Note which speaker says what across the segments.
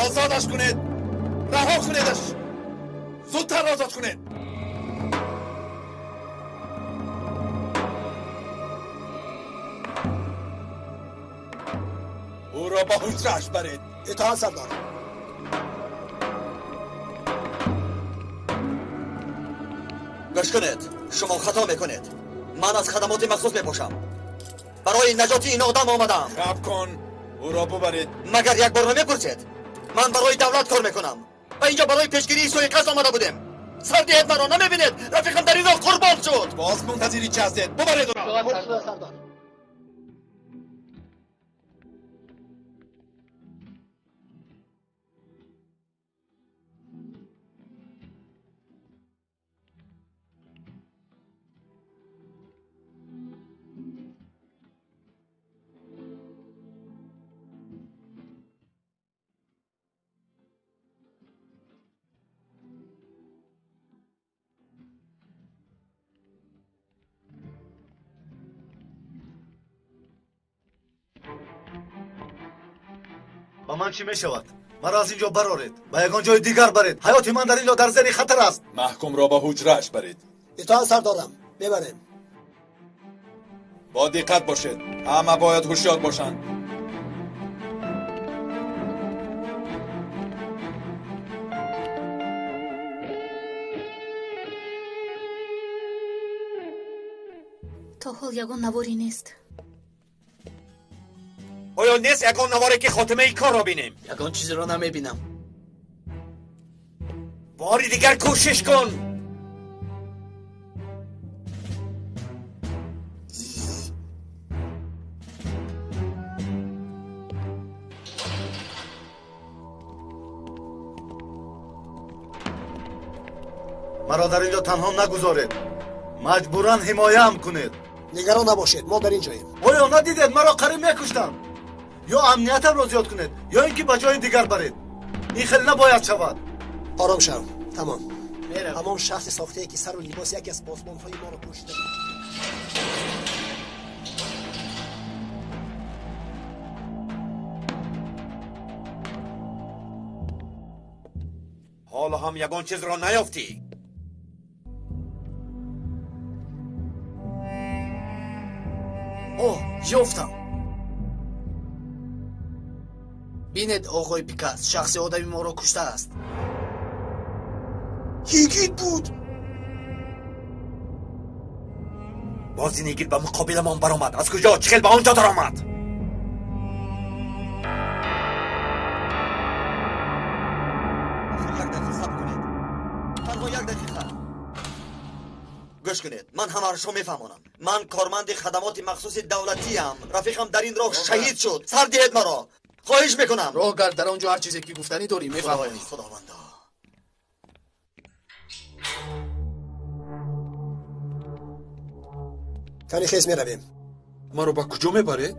Speaker 1: Озодаш кунед, раҳо кунедаш, зудтар озод кунед. Ӯро ба ҳуҷрааш баред.
Speaker 2: Итоат сардор.
Speaker 3: Гӯш кунед, шумо хато мекунед. Ман аз хадамоти махсус мебошам. Барои наҷоти ин одам омадаам.
Speaker 1: Хаб кун, ӯро бубаред.
Speaker 3: Магар як бор намепурсед? Ман барои давлат кор мекунам ва инҷо барои пешгирии суиқасд омада будем. Сар диҳед маро, намебинед? Рафиқам дар ин роҳ қурбон шуд.
Speaker 1: Боз мунтазири чӣ ҳастед? Бубаред ӯро.
Speaker 2: Сардор.
Speaker 4: Ба ман чӣ мешавад? Маро аз ин ҷо бароред, ба ягон ҷои дигар баред. Ҳаёти ман дар ин ҷо дар зери хатар аст.
Speaker 1: Маҳкумро ба ҳуҷрааш баред.
Speaker 2: Итоат сардорам, мебарем.
Speaker 1: Бо диққат бошед, ҳама бояд ҳушёр бошанд.
Speaker 5: То ҳол ягон наворе нест.
Speaker 3: Оё нест ягон наворе ки хотимаи корро бинем?
Speaker 6: Ягон чизро намебинам.
Speaker 3: Бори дигар кӯшиш кун.
Speaker 4: Маро дар ин ҷо танҳо нагузоред, маҷбуран ҳимояам кунед.
Speaker 2: Нигарон набошед, мо дар ин ҷоем.
Speaker 4: Оё надидед маро қариб мекуштанд? Ё амниятамро зиёд кунед, ё ин ки ба ҷои дигар баред. Ин хеле набояд шавад.
Speaker 2: Ором шав, тамом. Ҳамон шахси сохтае ки сару либоси яке аз посбонҳои моро пӯшида буд.
Speaker 3: Ҳоло ҳам ягон чизро наёфтӣ.
Speaker 6: О, ёфтам. Бинед, оғои Пикас, шахси одами моро куштааст.
Speaker 2: Йигит буд.
Speaker 3: Боз ин йигит ба муқобиламон баромад. Аз куҷо? Чӣ хел ба он ҷо даромад? Як дақиқа сабр кунед, танҳо як дақиқа. Гӯш кунед, ман ҳамаро шумо мефаҳмонам. Ман корманди хадамоти махсуси давлатиам. Рафиқам дар ин роҳ шаҳид шуд. Сар диҳед маро, хоҳиш мекунам.
Speaker 6: Роҳгард, дар он ҷо ҳар чизе ки гуфтанӣ дорӣ мефаҳмонӣ.
Speaker 3: Худовандо.
Speaker 2: Кани хез, меравем.
Speaker 1: Маро ба куҷо мебаред?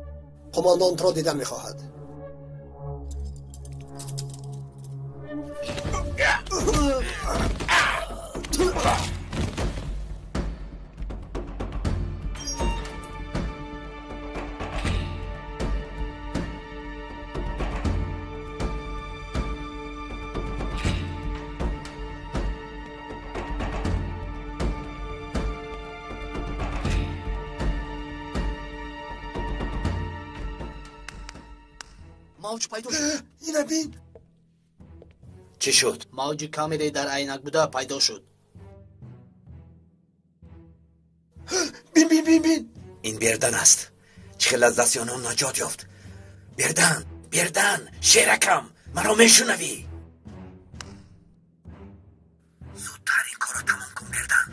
Speaker 2: Қумондон туро дидан мехоҳад.
Speaker 6: Мавҷ пайдо шуд.
Speaker 2: Ина бин.
Speaker 3: Чӣ шуд?
Speaker 6: Мавҷи камере дар айнак буда пайдо шуд.
Speaker 2: Бин, бин, бин, бин.
Speaker 3: Ин Бердан аст. Чӣ хел аз дасти онон наҷот ёфт. Бердан, Бердан, шеракам, маро мешунавӣ? Зудтар ин корро тамом кун, Бердан.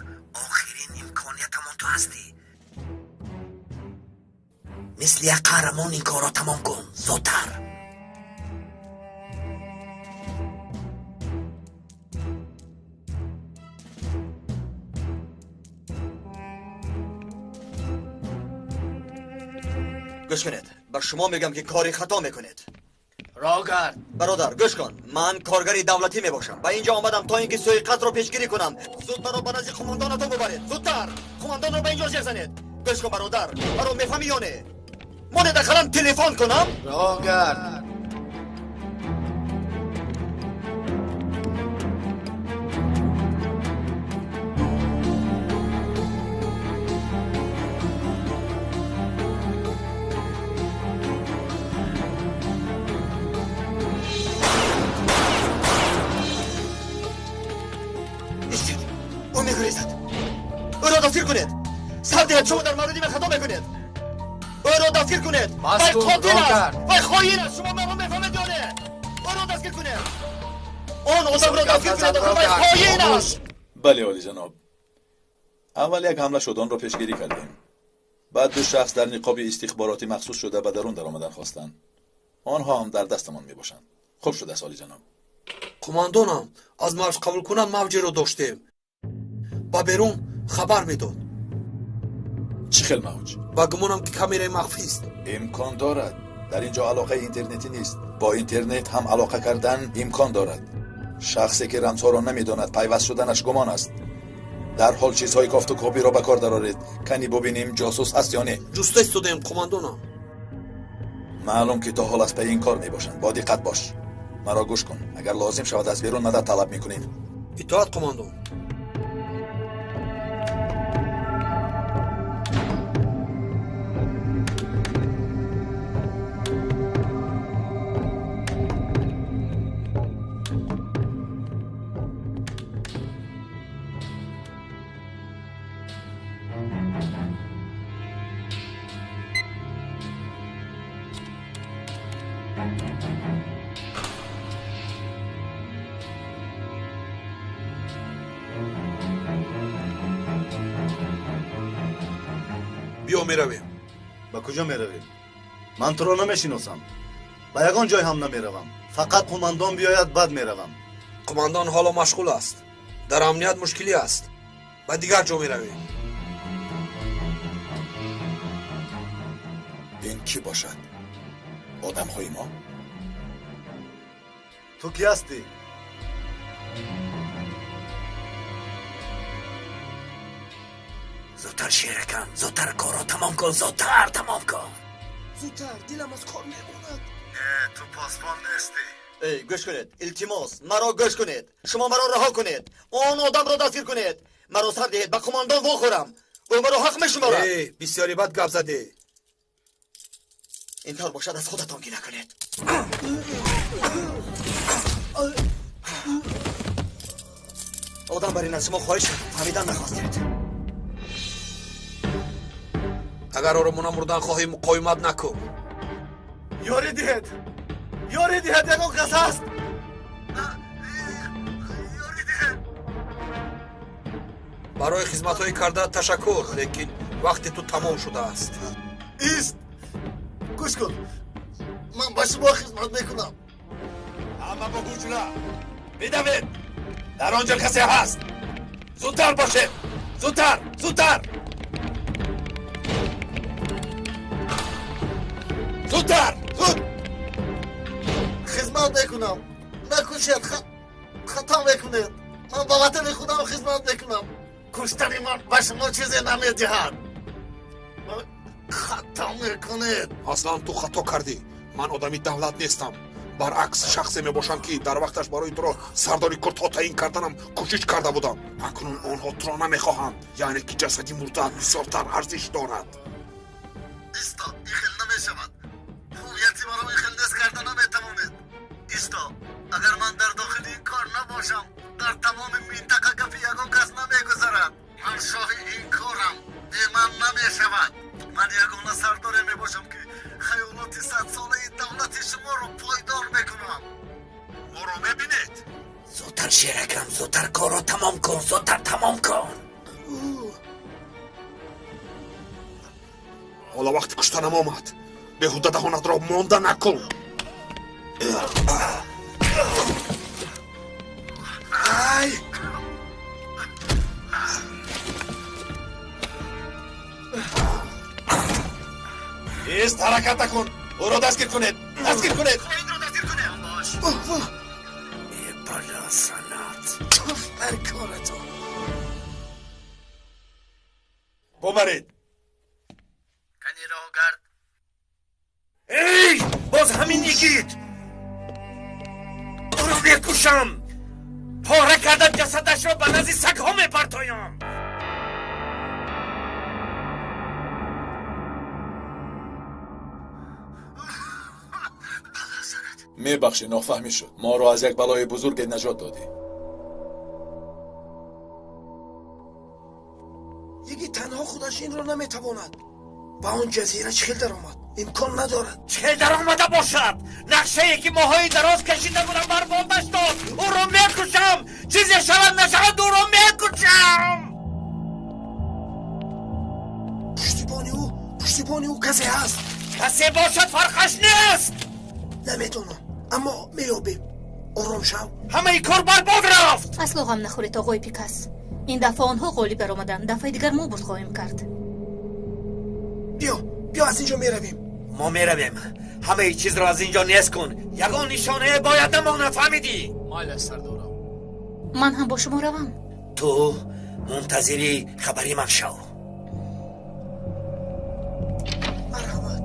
Speaker 3: Охирин имкониятамон ту ҳастӣ. Мисли як қаҳрамон ин корро тамом кун. Зудтар. Гӯш кунед, ба шумо мегӯям ки кори хато мекунед.
Speaker 6: Роҳгард.
Speaker 3: Бародар, гӯш кун, ман коргари давлатӣ мебошам. Ба инҷо омадам то ин ки суиқасдро пешгирӣ кунам. Зуд маро ба назди қумондонатон бубаред. Зудтар қумондонро ба инҷо зер занед. Гӯш кун бародар, маро мефаҳмӣ ё не? Монед ақаллан телефон кунам.
Speaker 6: Роҳгард.
Speaker 3: Сар диҳед, шумо дар мавриди ман хато мекунед. Ӯро дастгир кунед. Вай қотил аст, вай хоин аст. Шумо маро мефаҳмед ё не? Ӯро дастгир кунед. Он одамро дастгир кунед, вай хоин аст.
Speaker 1: Бале, олиҷаноб. Аввал як ҳамла шуд, онро пешгирӣ кардем. Баъд ду шахс дар ниқоби истихбороти махсус шуда ба дарун даромадан хостанд. Онҳо ҳам дар дастамон мебошанд. Хуб шудааст, олиҷаноб.
Speaker 7: Қумандонам, аз мавҷ қабулкунан мавҷеро доштем. Ба берун хабар медод.
Speaker 1: Чӣ хел мавҷ?
Speaker 7: Ба гумонам ки камераи махфист.
Speaker 1: Имкон дорад. Дар ин ҷо алоқаи интернетӣ нест. Бо интернет ҳам алоқа кардан имкон дорад. Шахсе ки рамзҳоро намедонад, пайваст шуданаш гумон аст. Дарҳол чизҳои кофтукобиро ба кор дароред. Кани бубинем ҷосус ҳаст ё не.
Speaker 7: Ҷуста истодаем, қумандонам.
Speaker 1: Маълум ки то ҳол аз пайи ин кор мебошанд. Бо диққат бош. Маро гӯш кун. Агар лозим шавад аз берун мадад талаб мекунем.
Speaker 7: Итоат, қумандон. Биё меравем.
Speaker 4: Ба куҷо меравем? Ман туро намешиносам. Ба ягон ҷой ҳам намеравам. Фақат қумандон биёяд, баъд меравам.
Speaker 7: Қумандон ҳоло машғул аст. Дар амният мушкилӣ аст. Ба дигар ҷо меравем.
Speaker 1: Ин кӣ бошад? Одамҳои мо?
Speaker 4: Ту кӣ ҳастӣ?
Speaker 8: Зудтар, шеракам, зудтар корро тамом кун, зудтар тамом кун.
Speaker 2: Зудтар, дилам аз кор мемонад.
Speaker 4: Не, ту посбон нестӣ.
Speaker 3: Эй, гӯш кунед, илтимос, маро гӯш кунед. Шумо маро раҳо кунед. Он одамро дастгир кунед. Маро сар диҳед, ба қумандон вохӯрам. Ӯ маро ҳақ мешуморад.
Speaker 7: Эй, бисёри бад гап задӣ.
Speaker 3: Ин тавр бошад, аз худатон гира кунед. Одам бар ин аз шумо хоҳиш кардам, фаҳмидан нахостед.
Speaker 7: Агар оромона мурдан хоҳӣ, муқовимат накун.
Speaker 4: Ёрӣ диҳед, ёрӣ диҳед, ягон кас ҳаст? Ёрӣ диҳед.
Speaker 7: Барои хизматҳои кардаат ташаккур, лекин вақти ту тамом шудааст.
Speaker 4: Ист, гӯш кун, ман ба шумо хизмат мекунам.
Speaker 1: Ҳама бо ҳуҷра бидавед, дар он ҷо касе ҳаст. Зудтар бошед, зудтар, зудтар, зудтар, зуд.
Speaker 4: Хизмат мекунам, накушед, хато мекунед. Ман ба ватани худам хизмат мекунам. Куштани ман ба шумо чизе намедиҳад. Хато мекунед.
Speaker 7: Аслан ту хато кардӣ. Ман одами давлат нестам. Баръакс, шахсе мебошам, ки дар вақташ барои туро сардори курдҳо таъин карданам кӯшиш карда будам. Акнун онҳо туро намехоҳанд, яъне ки ҷасади мурдаат бисёртар арзиш дорад.
Speaker 4: Исто, ин хел намешавад. Ҳуввияти маро ин хел нест карда наметавонед. Исто, агар ман дар дохили ин кор набошам, дар тамоми минтақа гапи ягон кас намегузарад. Ман шоҳи ин корам, бе ман намешавад. Ман ягона сардоре мебошам, ки хаёлоти садсолаи давлати шуморо пойдор мекунам.
Speaker 7: Моро мебинед?
Speaker 8: Зудтар, шеракам, зудтар корро тамом кун, зудтар тамом кун.
Speaker 7: Ҳоло вақти куштанам омад. Беҳуда даҳонатро монда накун. Ай!
Speaker 1: Ист, ҳаракат накун. Ӯро дастгир кунед, дастгир кунед.
Speaker 3: Инро дастгир кунед.
Speaker 8: Э, бало санат, туф бар коратон.
Speaker 1: Бубаред.
Speaker 3: Кани роҳгард.
Speaker 8: Эй, боз ҳамин игит. Ӯро мекушам. Пора карда ҷасадашро ба назди сагҳо мепартоям.
Speaker 1: Мебахшӣ, нофаҳмӣ шуд. Моро аз як балои бузурге наҷот додӣ.
Speaker 2: Йигит танҳо худаш инро наметавонад. Ба он ҷазира чӣ хел даромад? Имкон надорад.
Speaker 8: Чӣ хел даромада бошад? Нақшае ки моҳҳои дароз кашида будам барбодаш дод. Ӯро мекушам. Чизе шавад нашавад, ӯро мекушам.
Speaker 2: Пуштибони ӯ касе ҳаст.
Speaker 8: Касе бошад, фарқаш нест.
Speaker 2: Намедонам, аммо меёбем. Ором шав.
Speaker 8: Ҳамаи кор барбод рафт.
Speaker 5: Асло ғам нахӯред, оғои Пикас. Ин дафъа онҳо ғолиб баромаданд. Дафъаи дигар мо бурд хоҳем кард.
Speaker 2: Биё, биё, аз ин ҷо меравем.
Speaker 8: Мо меравем. Ҳамаи чизро аз ин ҷо нест кун. Ягон нишонае бояд намонад, фаҳмидӣ?
Speaker 6: Майлаш, сардорам.
Speaker 5: Ман ҳам бо шумо равам.
Speaker 8: Ту мунтазири хабари ман шав.
Speaker 2: Марҳамат.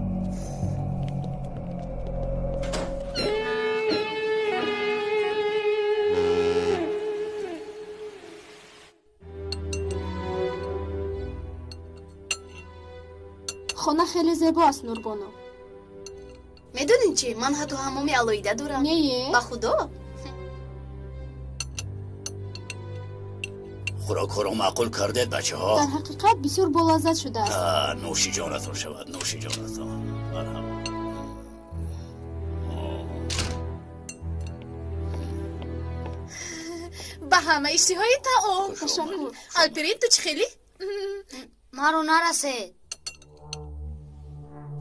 Speaker 9: Хона хеле зебо аст, Нурбону.
Speaker 10: Медонед чӣ? Ман ҳатто ҳаммоми алоҳида дорам.
Speaker 9: Не?
Speaker 10: Ба худо.
Speaker 11: Хӯрокҳоро маъқул кардед, бачаҳо?
Speaker 9: Дар ҳақиқат бисёр болаззат шудааст.
Speaker 11: Нӯши ҷонатон шавад, нӯши ҷонатон. Марҳамат.
Speaker 10: Ба ҳама иштиҳои таом.
Speaker 9: Ташаккур.
Speaker 10: Алперин, ту чӣ хелӣ?
Speaker 12: Маро нарасед.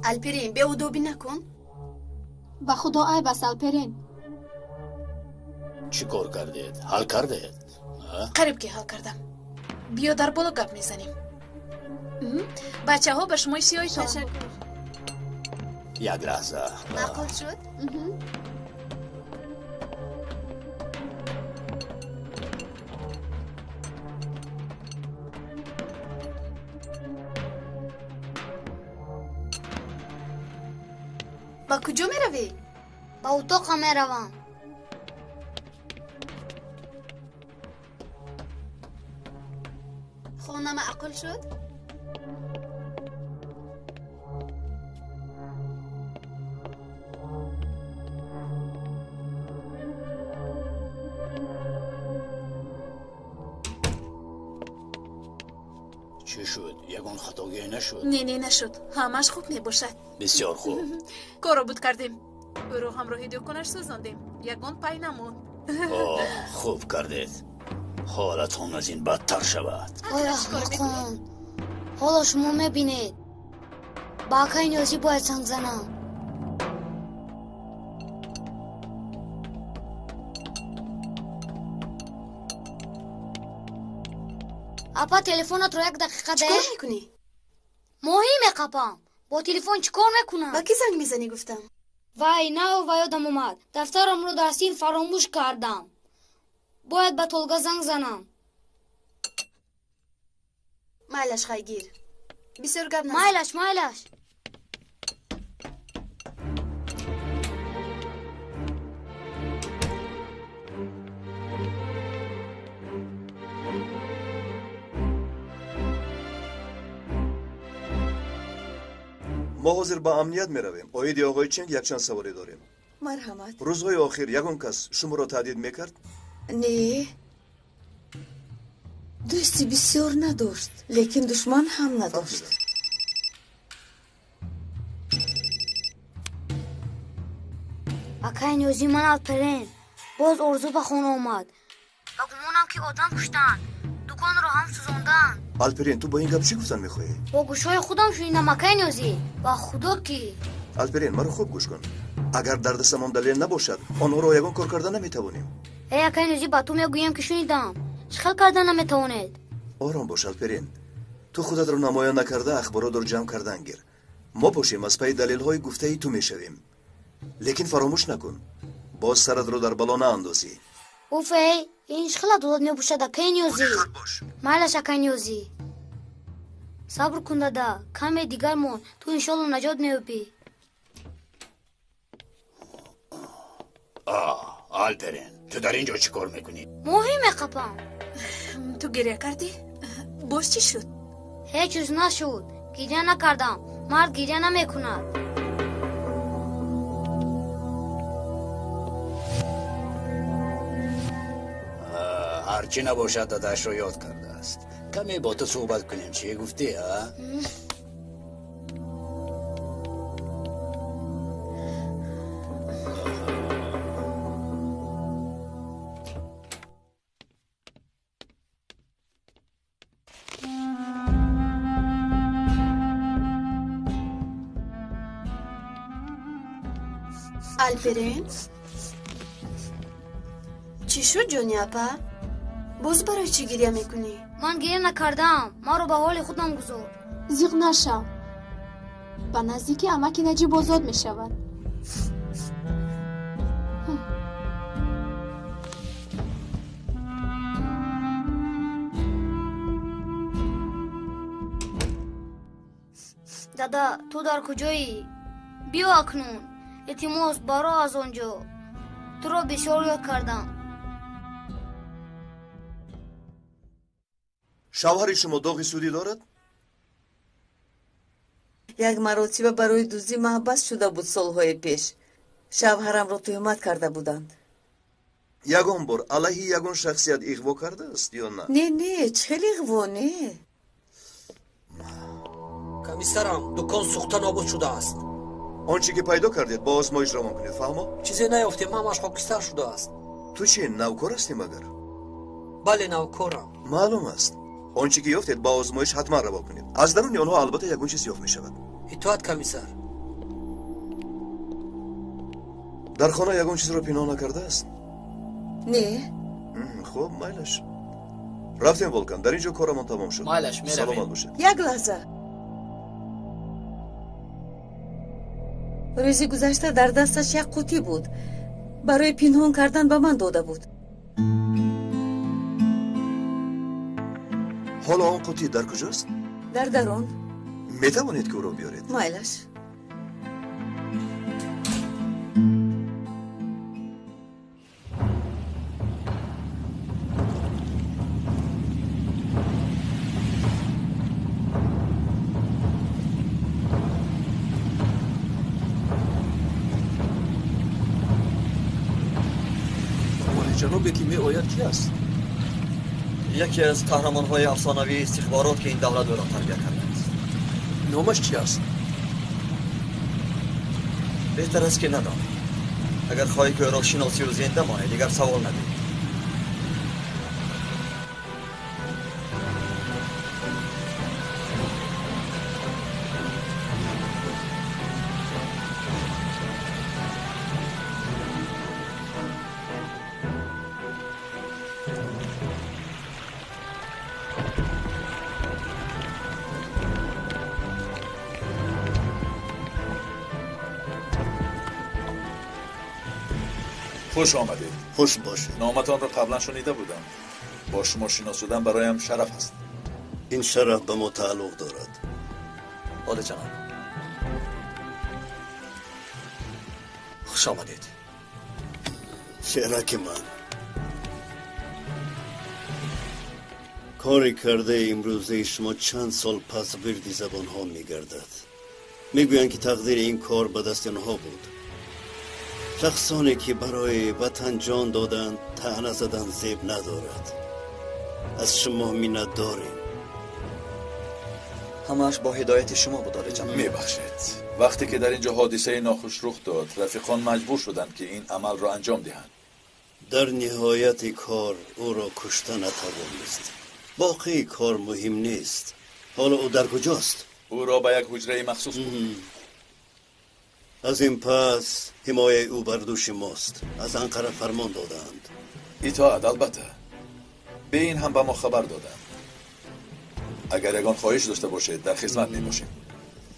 Speaker 10: Алперин, беудобӣ накун.
Speaker 9: Ба худо айб аст, Алперин.
Speaker 11: Чӣ кор кардед? Ҳал кардед?
Speaker 10: Қариб ки ҳал кардам. Биё дар боло гап мезанем. Бачаҳо, ба шумо иштиҳои таом.
Speaker 11: Як лаҳза.
Speaker 10: Маъқул шуд? Ба куҷо меравӣ?
Speaker 12: Ба утоқам меравам.
Speaker 10: Хона маъқул шуд?
Speaker 11: Чӣ шуд? Ягон хатогӣ нашуд?
Speaker 10: Не, не, нашуд. Ҳамааш хуб мебошад.
Speaker 11: Бисёр хуб.
Speaker 10: Корро буд кардем. Ӯро ҳамроҳи дӯконаш сӯзондем. Ягон пай намонд.
Speaker 11: Оҳ, хуб кардед. Ҳолатон аз ин бадтар шавад.
Speaker 12: Ой, аҳмақон, ҳоло шумо мебинед. Ба акаи Ниёзӣ бояд занг занам. Апа, телефонатро як дақиқа
Speaker 10: Чӣ
Speaker 12: де.
Speaker 10: кор мекунӣ?
Speaker 12: Моҳӣ меқапам. Бо телефон чӣ кор мекунам?
Speaker 10: Ба кӣ занг мезанӣ, гуфтам?
Speaker 12: Вай, нав ва ёдам омад. Дафтарамро дар синф фаромӯш кардам. Бояд ба Толга занг занам.
Speaker 10: Майлаш, хайгир. Бисёр гап назан.
Speaker 12: Майлаш, майлаш.
Speaker 13: Мо ҳозир ба амният меравем. Оиди оғои Ченг якчанд саволе дорем.
Speaker 14: Марҳамат.
Speaker 13: Рӯзҳои охир ягон кас шуморо таҳдид мекард?
Speaker 14: Не, дӯсти бисёр надошт, лекин душман ҳам надошт.
Speaker 12: Акаи Ниёзӣ, ман Алперен. Боз Орзу ба хона омад. Ба гумонам ки одам куштанд. Дуконро ҳам сӯзонданд.
Speaker 13: Алперин, ту бо ин гап чӣ гуфтан мехоҳӣ?
Speaker 12: Бо гӯшҳои худам шунидам, акаи Ниёзӣ. Ба худо ки.
Speaker 13: Алперин, маро хуб гӯш кун. Агар дар дастамон далел набошад, онҳоро ягон кор карда наметавонем.
Speaker 12: Эй, акаи Ниёзӣ, ба ту мегӯям ки шунидам. Чӣ хел карда наметавонед?
Speaker 13: Ором бош, Алперин. Ту худатро намоён накарда ахборотро ҷамъ кардан гир. Мо бошем аз пайи далелҳои гуфтаи ту мешавем. Лекин фаромӯш накун, боз саратро дар бало наандозӣ.
Speaker 12: Уф, эй, ин чӣ хел адолат мебошад, акаи Ниёзӣ? Майлаш, акаи Ниёзӣ. Сабр кун, дада, каме дигар монд. Ту иншолло наҷот меёбӣ.
Speaker 11: Алперин, ту дар ин ҷо чӣ кор мекунӣ?
Speaker 12: Моҳӣ меқапам.
Speaker 10: Ту гиря кардӣ? Боз чӣ шуд?
Speaker 12: Ҳеҷ чиз нашуд. Гиря накардам. Мард гиря намекунад.
Speaker 11: Ҳарчӣ набошад, дадашро ёд кардааст. Каме бо ту суҳбат кунем. Чӣ гуфтӣ, а?
Speaker 15: Алперен? Чӣ шуд, ҷони апа? Боз барои чӣ гиря мекунӣ?
Speaker 12: Ман гиря накардам. Маро ба ҳоли худам гузор.
Speaker 9: Зиқ нашав. Ба наздикӣ амаки Наҷиб озод мешавад.
Speaker 12: Дада, ту дар куҷоӣ? Биё акнун. Илтимос, баро аз он ҷо. Туро бисёр ёд кардам.
Speaker 13: Шавҳари шумо доғи судӣ дорад?
Speaker 14: Як маротиба барои дуздӣ маҳбас шуда буд солҳои пеш. Шавҳарамро туҳмат карда буданд.
Speaker 13: Ягон бор алайҳи ягон шахсият иғво кардааст ё на?
Speaker 14: Не, не, чӣ хел иғво, не.
Speaker 6: Комиссарам, дукон сӯхта нобуд шудааст.
Speaker 13: Он чӣ ки пайдо кардед, бо озмоиш равон кунед, фаҳмо?
Speaker 6: Чизе наёфтем, ҳамаш хокистар шудааст.
Speaker 13: Ту чӣ, навкор ҳастӣ магар?
Speaker 6: Бале, навкорам.
Speaker 13: Маълум аст. Он чӣ ки ёфтед, ба озмоиш ҳатман раво кунед. Аз даруни онҳо албатта ягон чиз ёфт мешавад.
Speaker 6: Итоат, комиссар.
Speaker 13: Дар хона ягон чизро пинҳон накардааст?
Speaker 14: Не.
Speaker 13: Хуб, майлаш. Рафтем, Волкан, дар ин ҷо корамон тамом шуд.
Speaker 6: Майлаш, меравем.
Speaker 13: Саломат бошед.
Speaker 14: Як лаҳза. Рӯзи гузашта дар дасташ як қутӣ буд. Барои пинҳон кардан ба ман дода буд.
Speaker 13: Ҳоло он қутӣ дар куҷост?
Speaker 14: Дар дарун.
Speaker 13: Метавонед ки ӯро биёред?
Speaker 14: Майлаш.
Speaker 16: Ҷанобе ки меояд ки аст?
Speaker 3: Яке аз қаҳрамонҳои афсонавии истихборот, ки ин давлат ӯро тарбия кардааст.
Speaker 16: Номаш чи аст?
Speaker 3: Беҳтар аст ки надонӣ. Агар хоҳӣ ки ӯро шиносию зинда монӣ, дигар савол надиҳӣ.
Speaker 1: Хуш омадед.
Speaker 4: Хуш бошед.
Speaker 1: Номатонро қаблан шунида будам. Бо шумо шинос шудан бароям шараф аст.
Speaker 4: Ин шараф ба мо тааллуқ дорад.
Speaker 3: Олиҷаноб, хуш омадед.
Speaker 4: Шераки ман, кори кардаи имрӯзаи шумо чанд сол пас вирди забонҳо мегардад. Мегӯянд, ки тақдири ин кор ба дасти онҳо буд. Шахсоне ки барои ватан ҷон доданд, таъна задан зеб надорад. Аз шумо миннатдорем.
Speaker 3: Ҳамааш бо ҳидояти шумо буд, олиҷаноб.
Speaker 1: Мебахшед. Вақте ки дар ин ҷо ҳодисаи нохуш рух дод, рафиқон маҷбур шуданд, ки ин амалро анҷом диҳанд.
Speaker 4: Дар ниҳояти кор ӯро кушта натавонист. Боқии кор муҳим нест. Ҳоло ӯ дар куҷост?
Speaker 1: Ӯро ба як ҳуҷраи махсус бурд.
Speaker 4: Аз ин пас ҳимояи ӯ бар дӯши мост. Аз Анқара фармон додаанд.
Speaker 1: Итоат, албатта. Бе ин ҳам ба мо хабар доданд. Агар ягон хоҳиш дошта бошед, дар хизмат мебошем.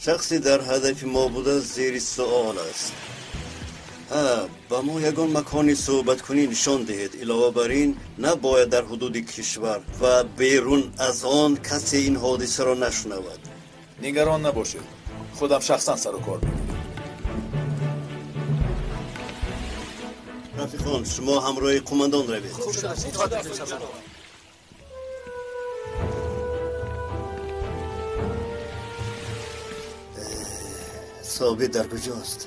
Speaker 4: Шахсе дар ҳадафи мо буда зери суол аст. Ба мо ягон макони суҳбаткунӣ нишон диҳед. Илова бар ин, набояд дар ҳудуди кишвар ва берун аз он касе ин ҳодисаро нашунавад.
Speaker 1: Нигарон набошед. Худам шахсан сару кор мегирам.
Speaker 4: Рафиқон, шумо ҳамроҳи қумандон равед. Собит дар куҷост?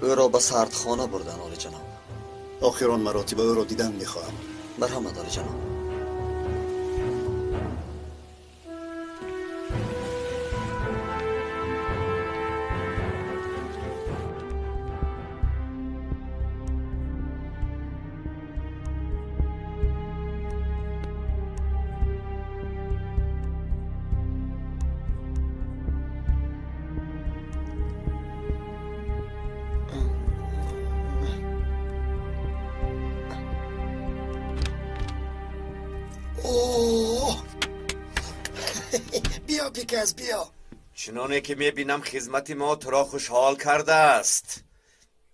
Speaker 3: Ӯро ба сардхона бурданд, олиҷаноб.
Speaker 4: Охирон маротиба ӯро дидан мехоҳам.
Speaker 3: Марҳамат, олиҷаноб.
Speaker 2: Пикас, биё.
Speaker 8: Чуноне ки мебинам, хизмати мо туро хушҳол кардааст,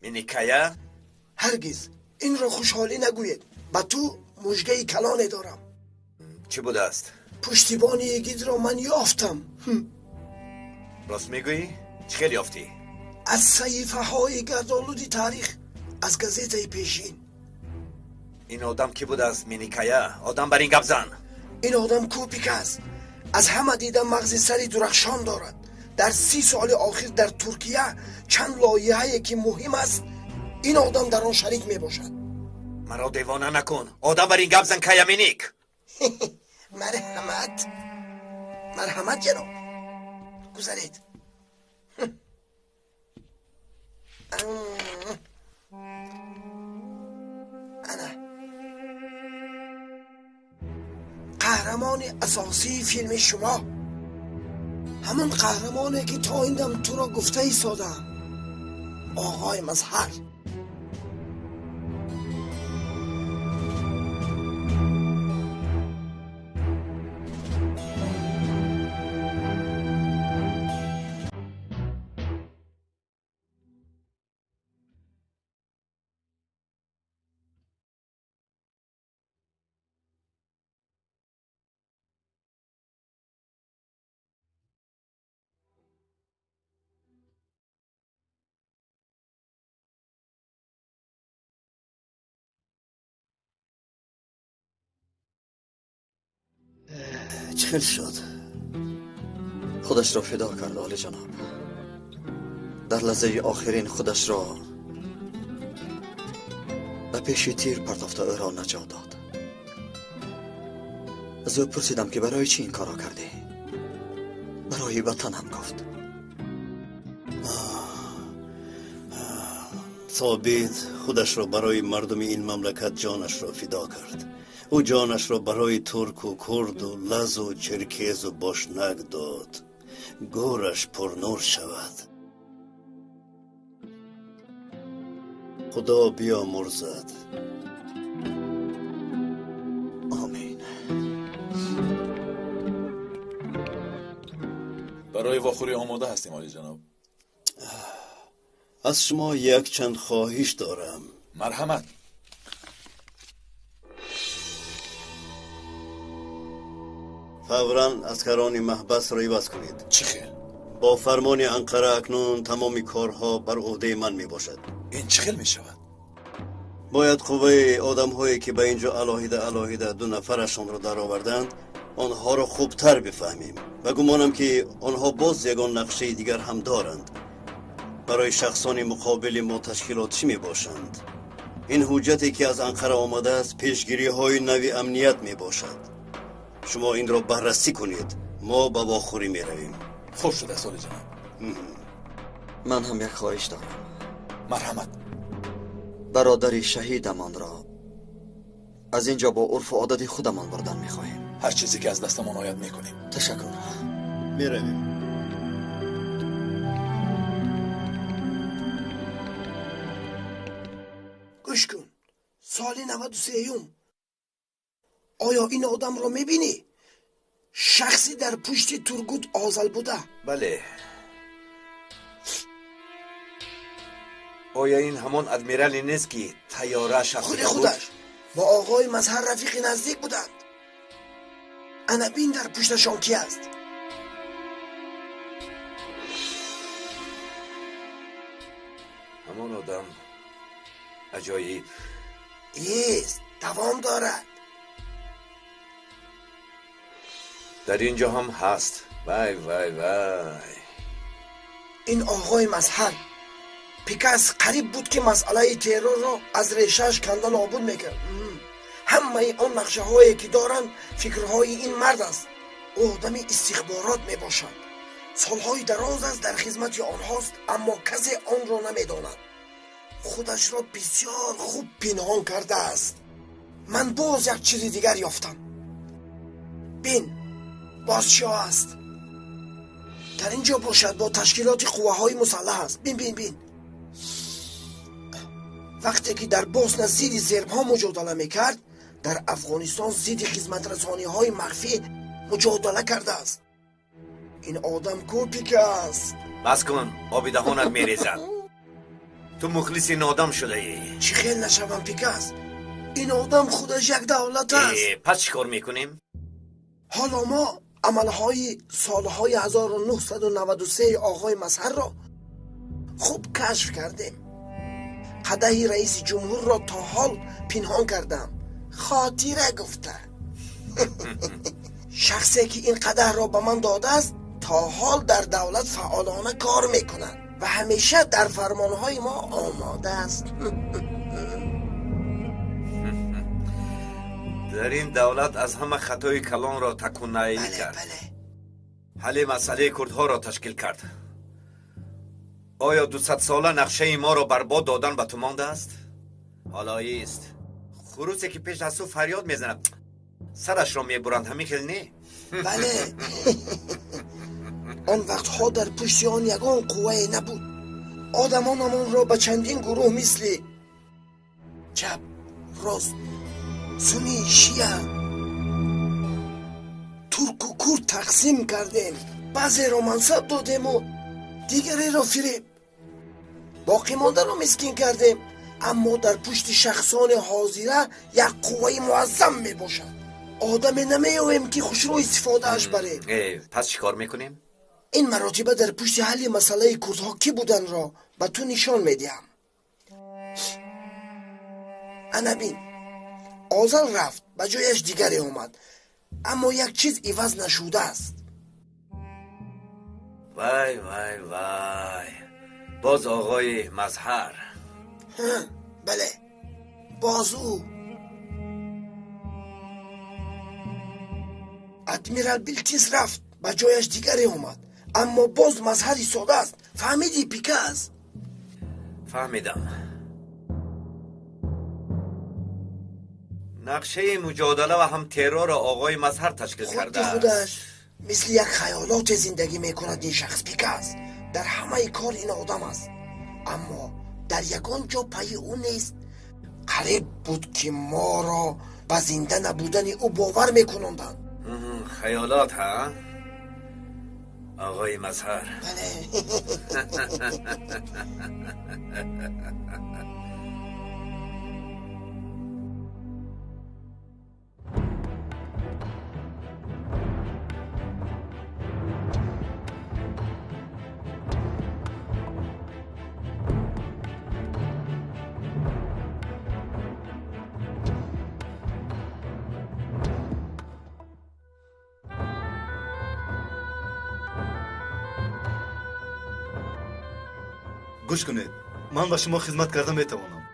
Speaker 8: Миникая.
Speaker 2: Ҳаргиз инро хушҳолӣ нагӯед. Ба ту мужгаи калоне дорам.
Speaker 8: Чӣ будааст?
Speaker 2: Пуштибони йигитро ман ёфтам.
Speaker 8: Рост мегӯӣ? Чӣ хел ёфтӣ?
Speaker 2: Аз саҳифаҳои гардолуди таърих, аз газетаи пешин.
Speaker 8: Ин одам кӣ будааст, Миникая? Одам бар ин гап зан.
Speaker 2: Ин одам кӯпик аст, аз ҳама дида мағзи сари дурахшон дорад. Дар 30 соли охир дар Туркия чанд лоиҳае ки муҳим аст, ин одам дар он шарик мебошад.
Speaker 8: Маро девона накун. Одам бар ин гап зан, Кая Миник.
Speaker 2: Марҳамат, марҳамат, ҷаноб, гузаред. Ана қаҳрамони асосии филми шумо, ҳамон қаҳрамоне ки то ин дам туро гуфта истодаам, оғои Мазҳар.
Speaker 11: Чӣ хел шуд? Худашро фидо кард, олиҷаноб. Дар лаҳзаи охирин худашро ба пеши тир партофта ӯро наҷот дод. Аз ӯ пурсидам, ки барои чӣ ин корро кардӣ? Барои ватанам, гуфт.
Speaker 17: Собит худашро барои мардуми ин мамлакат ҷонашро фидо кард. Ӯ ҷонашро барои турку курду лазу черкезу бошнак дод. Гӯраш пурнур шавад. Худо биёмурзад.
Speaker 11: Омин.
Speaker 1: Барои вохӯрӣ омода ҳастем, олиҷаноб.
Speaker 17: Аз шумо якчанд хоҳиш дорам.
Speaker 1: Марҳамат.
Speaker 17: Фавран аскарони маҳбасро иваз кунед.
Speaker 1: Чӣ хел?
Speaker 17: Бо фармони Анқара акнун тамоми корҳо бар ӯҳдаи ман мебошад.
Speaker 1: Ин чӣ хел мешавад?
Speaker 17: Бояд қувваи одамҳое ки ба ин ҷо алоҳида алоҳида ду нафарашонро дароварданд, онҳоро хубтар бифаҳмем ва гумонам ки онҳо боз ягон нақшаи дигар ҳам доранд. Барои шахсони муқобили мо ташкилотчӣ мебошанд. Ин ҳуҷҷате ки аз Анқара омадааст, пешгириҳои нави амният мебошад. Шумо инро баррасӣ кунед. Мо ба вохӯрӣ меравем.
Speaker 1: Хуб шудааст, олиҷаноб.
Speaker 3: Ман ҳам як хоҳиш дорам.
Speaker 1: Марҳамат.
Speaker 3: Бародари шаҳидамонро аз ин ҷо бо урфу одати худамон бурдан мехоҳем.
Speaker 1: Ҳар чизе ки аз дастамон ояд мекунем.
Speaker 3: Ташаккур.
Speaker 17: Меравем.
Speaker 2: Гӯш кун, соли 93-юм. Оё ин одамро мебинӣ? Шахси дар пушти Тургут Озал буда.
Speaker 8: Бале. Оё ин ҳамон адмирале нест, ки тайёрааш
Speaker 2: худи худаш бо оғои Мазҳар рафиқи наздик буданд. Ана бин, дар пушташон ки аст?
Speaker 8: Ҳамон одам. Аҷоиб.
Speaker 2: Ист, давом дорад.
Speaker 8: Дар ин ҷо ҳам ҳаст. Вай, вай, вай.
Speaker 2: Ин оғои Мазҳар. Пикас қариб буд, ки масъалаи террорро аз решааш канда нобуд мекард. Ҳамаи он нақшаҳое ки доранд, фикрҳои ин мард аст. Ӯ одами истихборот мебошад. Солҳои дароз аст дар хизмати онҳост, аммо касе онро намедонад. Худашро бисёр хуб пинҳон кардааст. Ман боз як чизи дигар ёфтам. Бин, боз чиё аст. Дар ин ҷо бошад, бо ташкилоти қувваҳои мусаллаҳ аст. Бин, бин, бин. Вақте ки дар Босна зидди сербҳо муҷодала мекард, дар Афғонистон зидди хизматрасониҳои махфӣ муҷодала кардааст. Ин одам ку Пикас?
Speaker 8: Бас кун, оби даҳонат мерезад. Ту мухлиси ин одам шудаӣ.
Speaker 2: Чӣ хел нашавам, Пикас? Ин одам худаш як давлат аст.
Speaker 8: Пас чӣ кор мекунем?
Speaker 2: Ҳоло мо амалҳои солҳои 1993 оғои Мазҳарро хуб кашф кардем. Қадаҳи раиси ҷумҳурро то ҳол пинҳон кардам, хотира гуфта. Шахсе ки ин қадаҳро ба ман додааст, то ҳол дар давлат фаъолона кор мекунад ва ҳамеша дар фармонҳои мо омода аст.
Speaker 8: Дар ин давлат аз ҳама хатои калонро Такунаилӣ кард. Ҳалли масъалаи курдҳоро ташкил кард. Оё 200-сола нақшаи моро барбод додан ба ту мондааст? Ҳоло ист. Хурусе ки пеш аз ту фарёд мезанад, сарашро мебуранд, ҳамин хел не?
Speaker 2: Бале. Он вақтҳо дар пушти он ягон қуввае набуд. Одамонамонро ба чандин гурӯҳ мисли чап, рост, сунни, шия, турку курд тақсим кардем. Баъзеро мансаб додему дигареро фиреб, боқимондаро мискин кардем. Аммо дар пушти шахсони ҳозира як қувваи муаззам мебошад. Одаме намеёвем ки хушрӯ истифодааш барем.
Speaker 8: Пас чӣ кор мекунем?
Speaker 2: Ин маротиба дар пушти ҳалли масъалаи курдҳо кӣ буданро ба ту нишон медиҳам. Ана бин, Озал рафт, ба ҷояш дигаре омад, аммо як чиз иваз нашудааст.
Speaker 8: Вай, вай, вай, боз оғои Мазҳар.
Speaker 2: Бале, боз ӯ. Адмирал Билтис рафт, ба ҷояш дигаре омад, аммо боз Мазҳар истодааст. Фаҳмидӣ, Пикас?
Speaker 8: Фаҳмидам. Нақшаи муҷодала ва ҳам террорро оғои Мазҳар ташкил кардааст.
Speaker 2: Худаш мисли як хаёлоте зиндагӣ мекунад ин шахс, Пикас. Дар ҳамаи кор ин одам аст, аммо дар ягон ҷо пайи ӯ нест. Қариб буд ки моро ба зинда набудани ӯ бовар мекунонданд.
Speaker 8: Хаёлот, ҳа? Оғои Мазҳар.
Speaker 2: Бале.
Speaker 4: Гӯш кунед, ман ба шумо хизмат карда метавонам.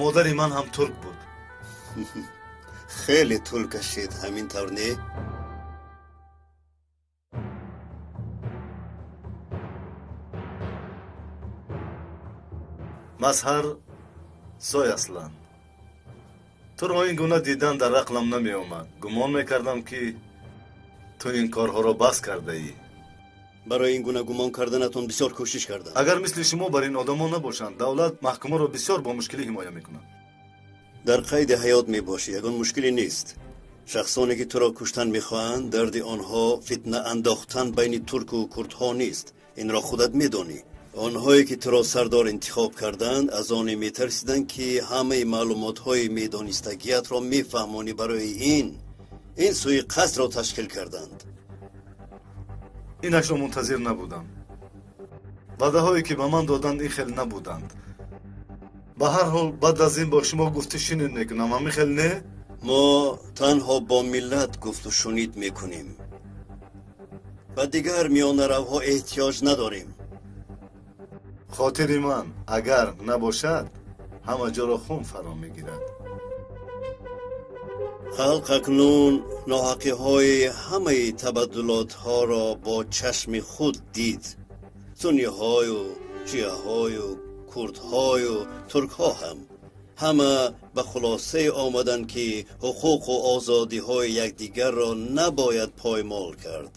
Speaker 4: Модари ман ҳам турк буд.
Speaker 17: Хеле тӯл кашид, ҳамин тавр не?
Speaker 4: Мазҳар Сой Аслан, туро ин гуна дидан дар ақлам намеомад. Гумон мекардам, ки ту ин корҳоро бас кардаӣ.
Speaker 17: Барои ин гуна гумон карданатон бисёр кӯшиш кардам.
Speaker 4: Агар мисли шумо бар ин одамон набошанд, давлат маҳкумаро бисёр бо мушкилӣ ҳимоя мекунад.
Speaker 17: Дар қайди ҳаёт мебошӣ, ягон мушкиле нест. Шахсоне ки туро куштан мехоҳанд, дарди онҳо фитна андохтан байни турку курдҳо нест. Инро худат медонӣ. Онҳое ки туро сардор интихоб карданд, аз оне метарсиданд, ки ҳамаи маълумотҳои медонистагиятро мефаҳмонӣ. Барои ин сӯи қасдро ташкил карданд.
Speaker 4: Инашро мунтазир набудам. Ваъдаҳое ки ба ман доданд, ин хел набуданд. Ба ҳар ҳол, баъд аз ин бо шумо гуфтушунид мекунам, ҳамин хел не?
Speaker 17: Мо танҳо бо миллат гуфтушунид мекунем. Ба дигар миёнаравҳо эҳтиёҷ надорем.
Speaker 4: Хотири ман агар набошад, ҳама ҷоро хун фаро мегирад.
Speaker 17: Халқ акнун ноҳақиҳои ҳамаи табаддулотҳоро бо чашми худ дид. Сунниҳою шиаҳою курдҳою туркҳо ҳам ҳама ба хулосае омаданд, ки ҳуқуқу озодиҳои якдигарро набояд поймол кард.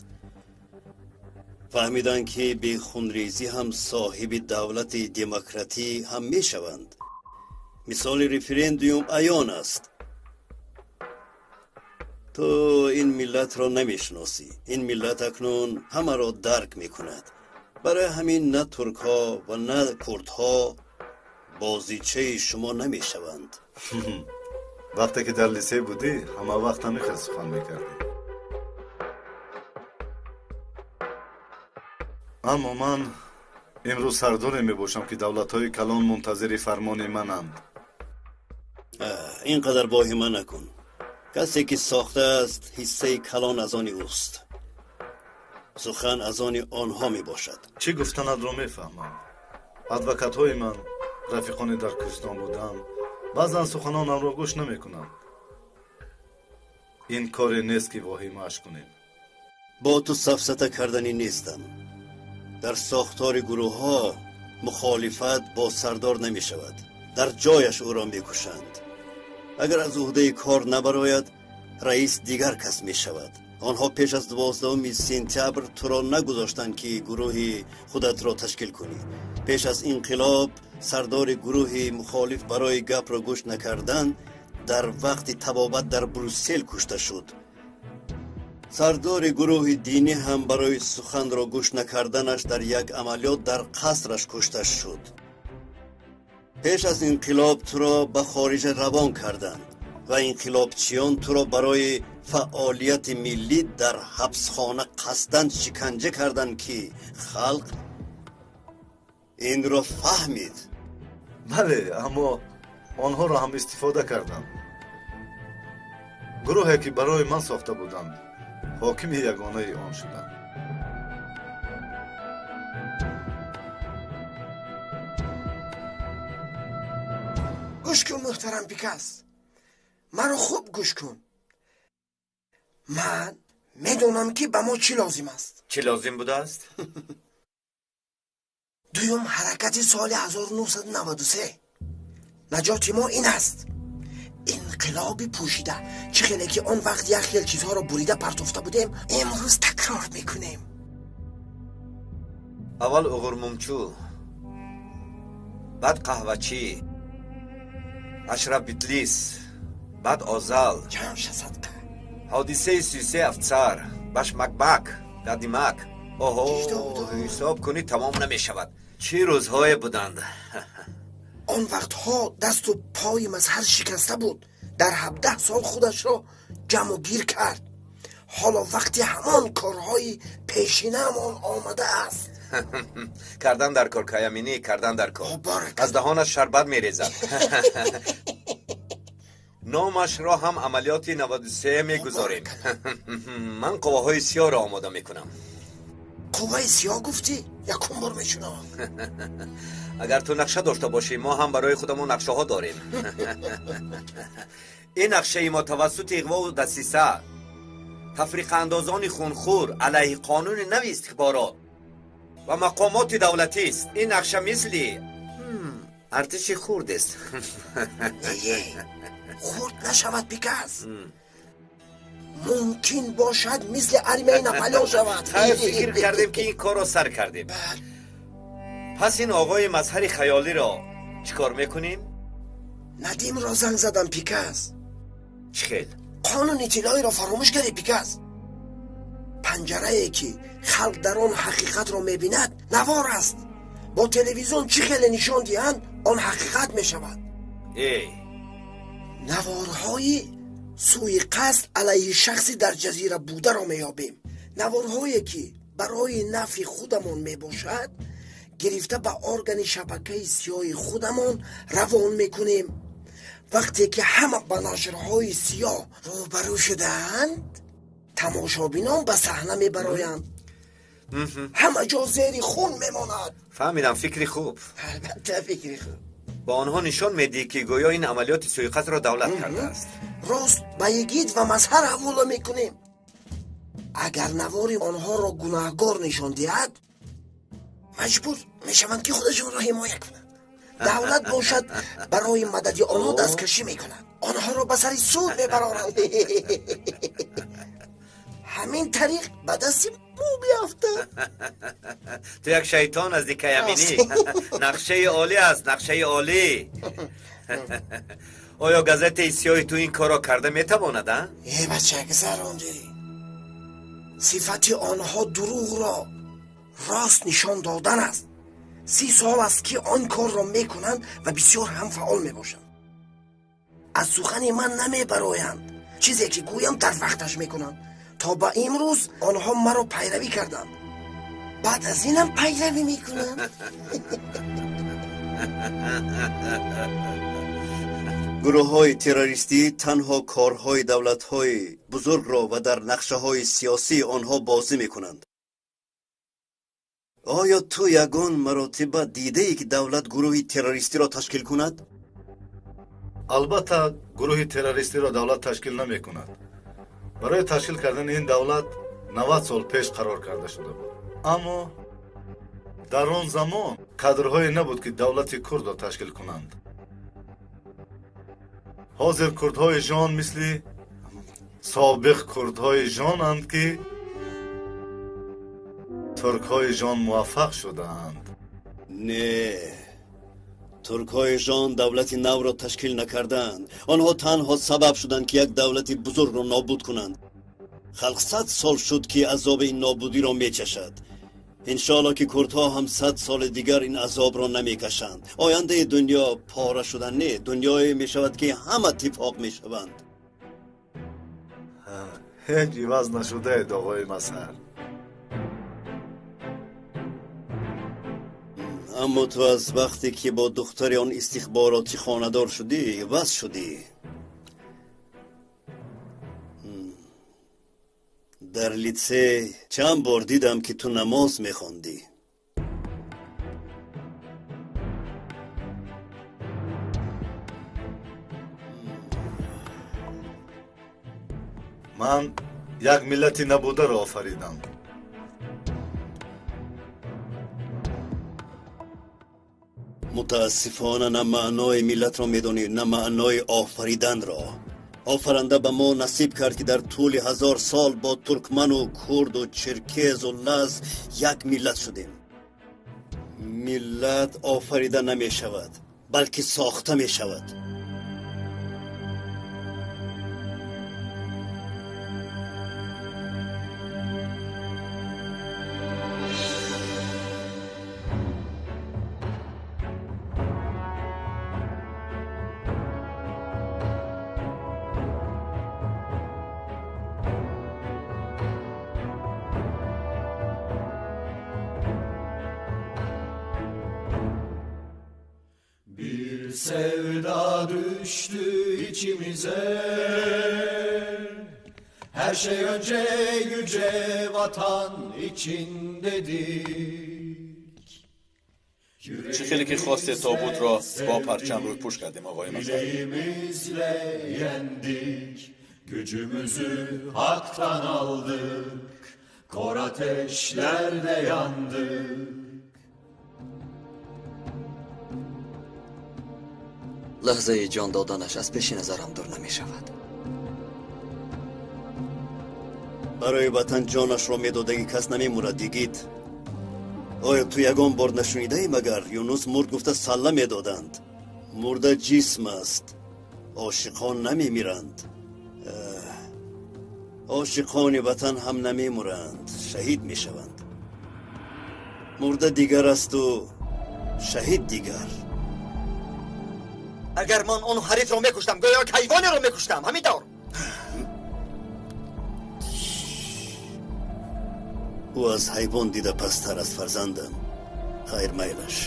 Speaker 17: Фаҳмиданд, ки бехунрезӣ ҳам соҳиби давлати демократӣ ҳам мешаванд. Мисоли референдум аён аст. Ту ин миллатро намешиносӣ. Ин миллат акнун ҳамаро дарк мекунад. Барои ҳамин на туркҳо ва на курдҳо бозичаи шумо намешаванд.
Speaker 18: Вақте ки дар лисей будӣ, ҳама вақт ҳамин хел сухан мекардӣ. Аммо ман имрӯз сардоре мебошам, ки давлатҳои калон мунтазири фармони мананд.
Speaker 17: Ин қадар воҳима накун. Касе ки сохтааст, ҳиссаи калон аз они ӯст. Сухан аз они онҳо мебошад.
Speaker 18: Чӣ гуфтанатро мефаҳмам. Адвокатҳои ман, рафиқоне дар кӯҳистон буданд, баъзан суханонамро гӯш намекунанд. Ин коре нест, ки воҳимааш кунем.
Speaker 17: Бо ту сафсата карданӣ нестам. Дар сохтори гурӯҳҳо мухолифат бо сардор намешавад. Дар ҷояш ӯро мекушанд. Агар аз уҳдаи кор набарояд, раис дигар кас мешавад. Онҳо пеш аз 12 сентябр туро нагузоштанд, ки гурӯҳи худатро ташкил кунӣ. Пеш аз инқилоб сардори гурӯҳи мухолиф барои гапро гӯш накардан дар вақти табобат дар Брюссел кушта шуд. Сардори гурӯҳи динӣ ҳам барои суханро гӯш накарданаш дар як амалиёт дар қасраш кушта шуд. Пеш аз инқилоб туро ба хориҷа равон карданд ва инқилобчиён туро барои фаъолияти миллӣ дар ҳабсхона қасдан шиканҷа карданд, ки халқ инро фаҳмид.
Speaker 18: Бале, аммо онҳоро ҳам истифода карданд. Гурӯҳе ки барои ман сохта буданд, ҳокими ягонаи он шуданд.
Speaker 2: Гӯш кун, муҳтарам Пикас, маро хуб гӯш кун. Ман медонам, ки ба мо чӣ лозим аст.
Speaker 8: Чӣ лозим будааст?
Speaker 2: Дуюм ҳаракати соли 1993. Наҷоти мо ин аст: инқилоби пӯшида. Чӣ хеле ки он вақт як хел чизҳоро бурида партофта будем, имрӯз такрор мекунем.
Speaker 8: Аввал уғурмумчӯ, баъд қаҳвачӣ, Ашраф Битлис, баъд Озал,
Speaker 2: ҷамша садқа,
Speaker 8: ҳодисаи 33 афсар, башмакбак, дадимак. Оҳо, ҳисоб кунӣ тамом намешавад. Чӣ рӯзҳое буданд.
Speaker 2: Он вақтҳо дасту пои Мазҳар шикаста буд. Дар 17 сол худашро ҷамъу гир кард. Ҳоло вақти ҳамон корҳои пешинаамон омадааст.
Speaker 8: Кардан дар кор, Каяминӣ, кардан дар кор. Аз даҳонаш шарбат мерезад. Номашро ҳам амалиёти 93 мегузорем. Ман қувваҳои сиёҳро омода мекунам.
Speaker 2: Қувваи сиёҳ гуфтӣ? Якум бор мешунавам.
Speaker 8: Агар ту нақша дошта бошӣ, мо ҳам барои худамон нақшаҳо дорем. Ин нақшаи мо тавассути иғвову дасиса, тафриқаандозони хунхӯр алайҳи қонуни нави истихборот ва мақомоти давлатист. Ин нақша мисли артиши хурд аст.
Speaker 2: Не, хурд нашавад, Пикас. Мумкин бошад мисли армияи Наполеон шавад.
Speaker 8: Хайр, фикр кардем, ки ин корро сар кардем. Пас ин оғои мазҳари хаёлиро чӣ кор мекунем?
Speaker 2: Надимро занг задам, Пикас.
Speaker 8: Чӣ хел?
Speaker 2: Қонуни тиллоиро фаромӯш кардӣ, Пикас. Панҷарае ки халқ дар он ҳақиқатро мебинад, навор аст. Бо телевизион чӣ хеле нишон диҳанд, он ҳақиқат мешавад.
Speaker 8: Эй,
Speaker 2: наворҳои сӯиқасд алайҳи шахси дар ҷазира бударо меёбем. Наворҳое ки барои нафъи худамон мебошад, гирифта ба органи шабакаи сиёҳи худамон равон мекунем. Вақте ки ҳама ба нашрҳои сиёҳ рӯбарӯ шудаанд, тамошобинон ба саҳна мебароянд. Ҳама ҷо зери хун мемонад.
Speaker 8: Фаҳмидам, фикри хуб.
Speaker 2: Албатта, фикри хуб.
Speaker 8: Ба онҳо нишон медиҳӣ, ки гӯё ин амалиёти сӯиқасдро давлат кардааст.
Speaker 2: Рост ба Йигит ва Мазҳар ҳавола мекунем. Агар навори онҳоро гунаҳгор нишон диҳад, маҷбур мешаванд, ки худашонро ҳимоя кунанд. Давлат бошад, барои мадади онҳо дасткашӣ мекунад, онҳоро ба сари суд мебароранд. Ҳамин тариқ ба дасти мо биафтад.
Speaker 8: Ту як шайтон аз Дикаяминӣ. Нақшаи олӣ аст, нақшаи олӣ. Оё газетаи сиёҳи ту ин корро карда метавонад, а?
Speaker 2: Э, бача, гузарондӣ. Сифати онҳо дурӯғро рост нишон додан аст. 30 сол аст, ки он корро мекунанд ва бисёр ҳам фаъол мебошанд. Аз сухани ман намебароянд. Чизе ки гӯям, дар вақташ мекунанд. То ба имрӯз онҳо маро пайравӣ карданд. Баъд аз инам пайравӣ мекунанд.
Speaker 17: Гурӯҳҳои террористӣ танҳо корҳои давлатҳои бузургро ва дар нақшаҳои сиёсии онҳо бозӣ мекунанд. Оё ту ягон маротиба дидаӣ, ки давлат гурӯҳи террористиро ташкил кунад?
Speaker 18: Албатта, гурӯҳи террористиро давлат ташкил намекунад. Барои ташкил кардани ин давлат 90 сол пеш қарор карда шуда буд, аммо дар он замон кадрҳое набуд, ки давлати курдро ташкил кунанд. Ҳозир курдҳои жон мисли собиқ курдҳои жонанд, ки туркҳои жон муваффақ шудаанд.
Speaker 17: Не, туркҳои жон давлати навро ташкил накарданд. Онҳо танҳо сабаб шуданд, ки як давлати бузургро нобуд кунанд. Халқ 100 сол шуд, ки азоби ин нобудиро мечашад. Иншоалло, ки курдҳо ҳам 100 соли дигар ин азобро намекашанд. Ояндаи дунё пора шудан не, дунёе мешавад, ки ҳама иттифоқ мешаванд.
Speaker 18: Ҳеҷ иваз нашудаед, оғои Мазҳар.
Speaker 17: Аммо ту аз вақте ки бо духтари он истихборотӣ хонадор шудӣ, иваз шудӣ. Дар литсей чанд бор дидам, ки ту намоз мехондӣ.
Speaker 18: Ман як миллати набударо офаридам.
Speaker 17: Мутаассифона, на маънои миллатро медонӣ, на маънои офариданро. Офаранда ба мо насиб кард, ки дар тӯли 1000 сол бо туркману курду черкезу лаз як миллат шудем. Миллат офарида намешавад, балки сохта мешавад.
Speaker 19: Sevda düştü içimize. Her şey önce yüce vatan için dedik.
Speaker 1: Чӣ хеле ки хосте, тобутро бо парчам рӯйпӯш кардем, оғои Мазҳар.
Speaker 19: Bileğimizle yendik. Gücümüzü haktan aldık. Kor ateşlerde yandık.
Speaker 3: Лаҳзаи ҷон доданаш аз пеши назарам дур намешавад.
Speaker 17: Барои ватан ҷонашро медодагӣ кас намемурад, йигит. Оё ту ягон бор нашунидаӣ, магар Юнус мурд гуфта салла медоданд? Мурда ҷисм аст, ошиқон намемиранд. Ошиқони ватан ҳам намемуранд, шаҳид мешаванд. Мурда дигар асту шаҳид дигар.
Speaker 3: Агар ман он ҳарифро мекуштам, гӯё як ҳайвонеро мекуштам, ҳамин тавр.
Speaker 17: Ӯ аз ҳайвон дида пасттар аст, фарзандам. Хайр, майлаш.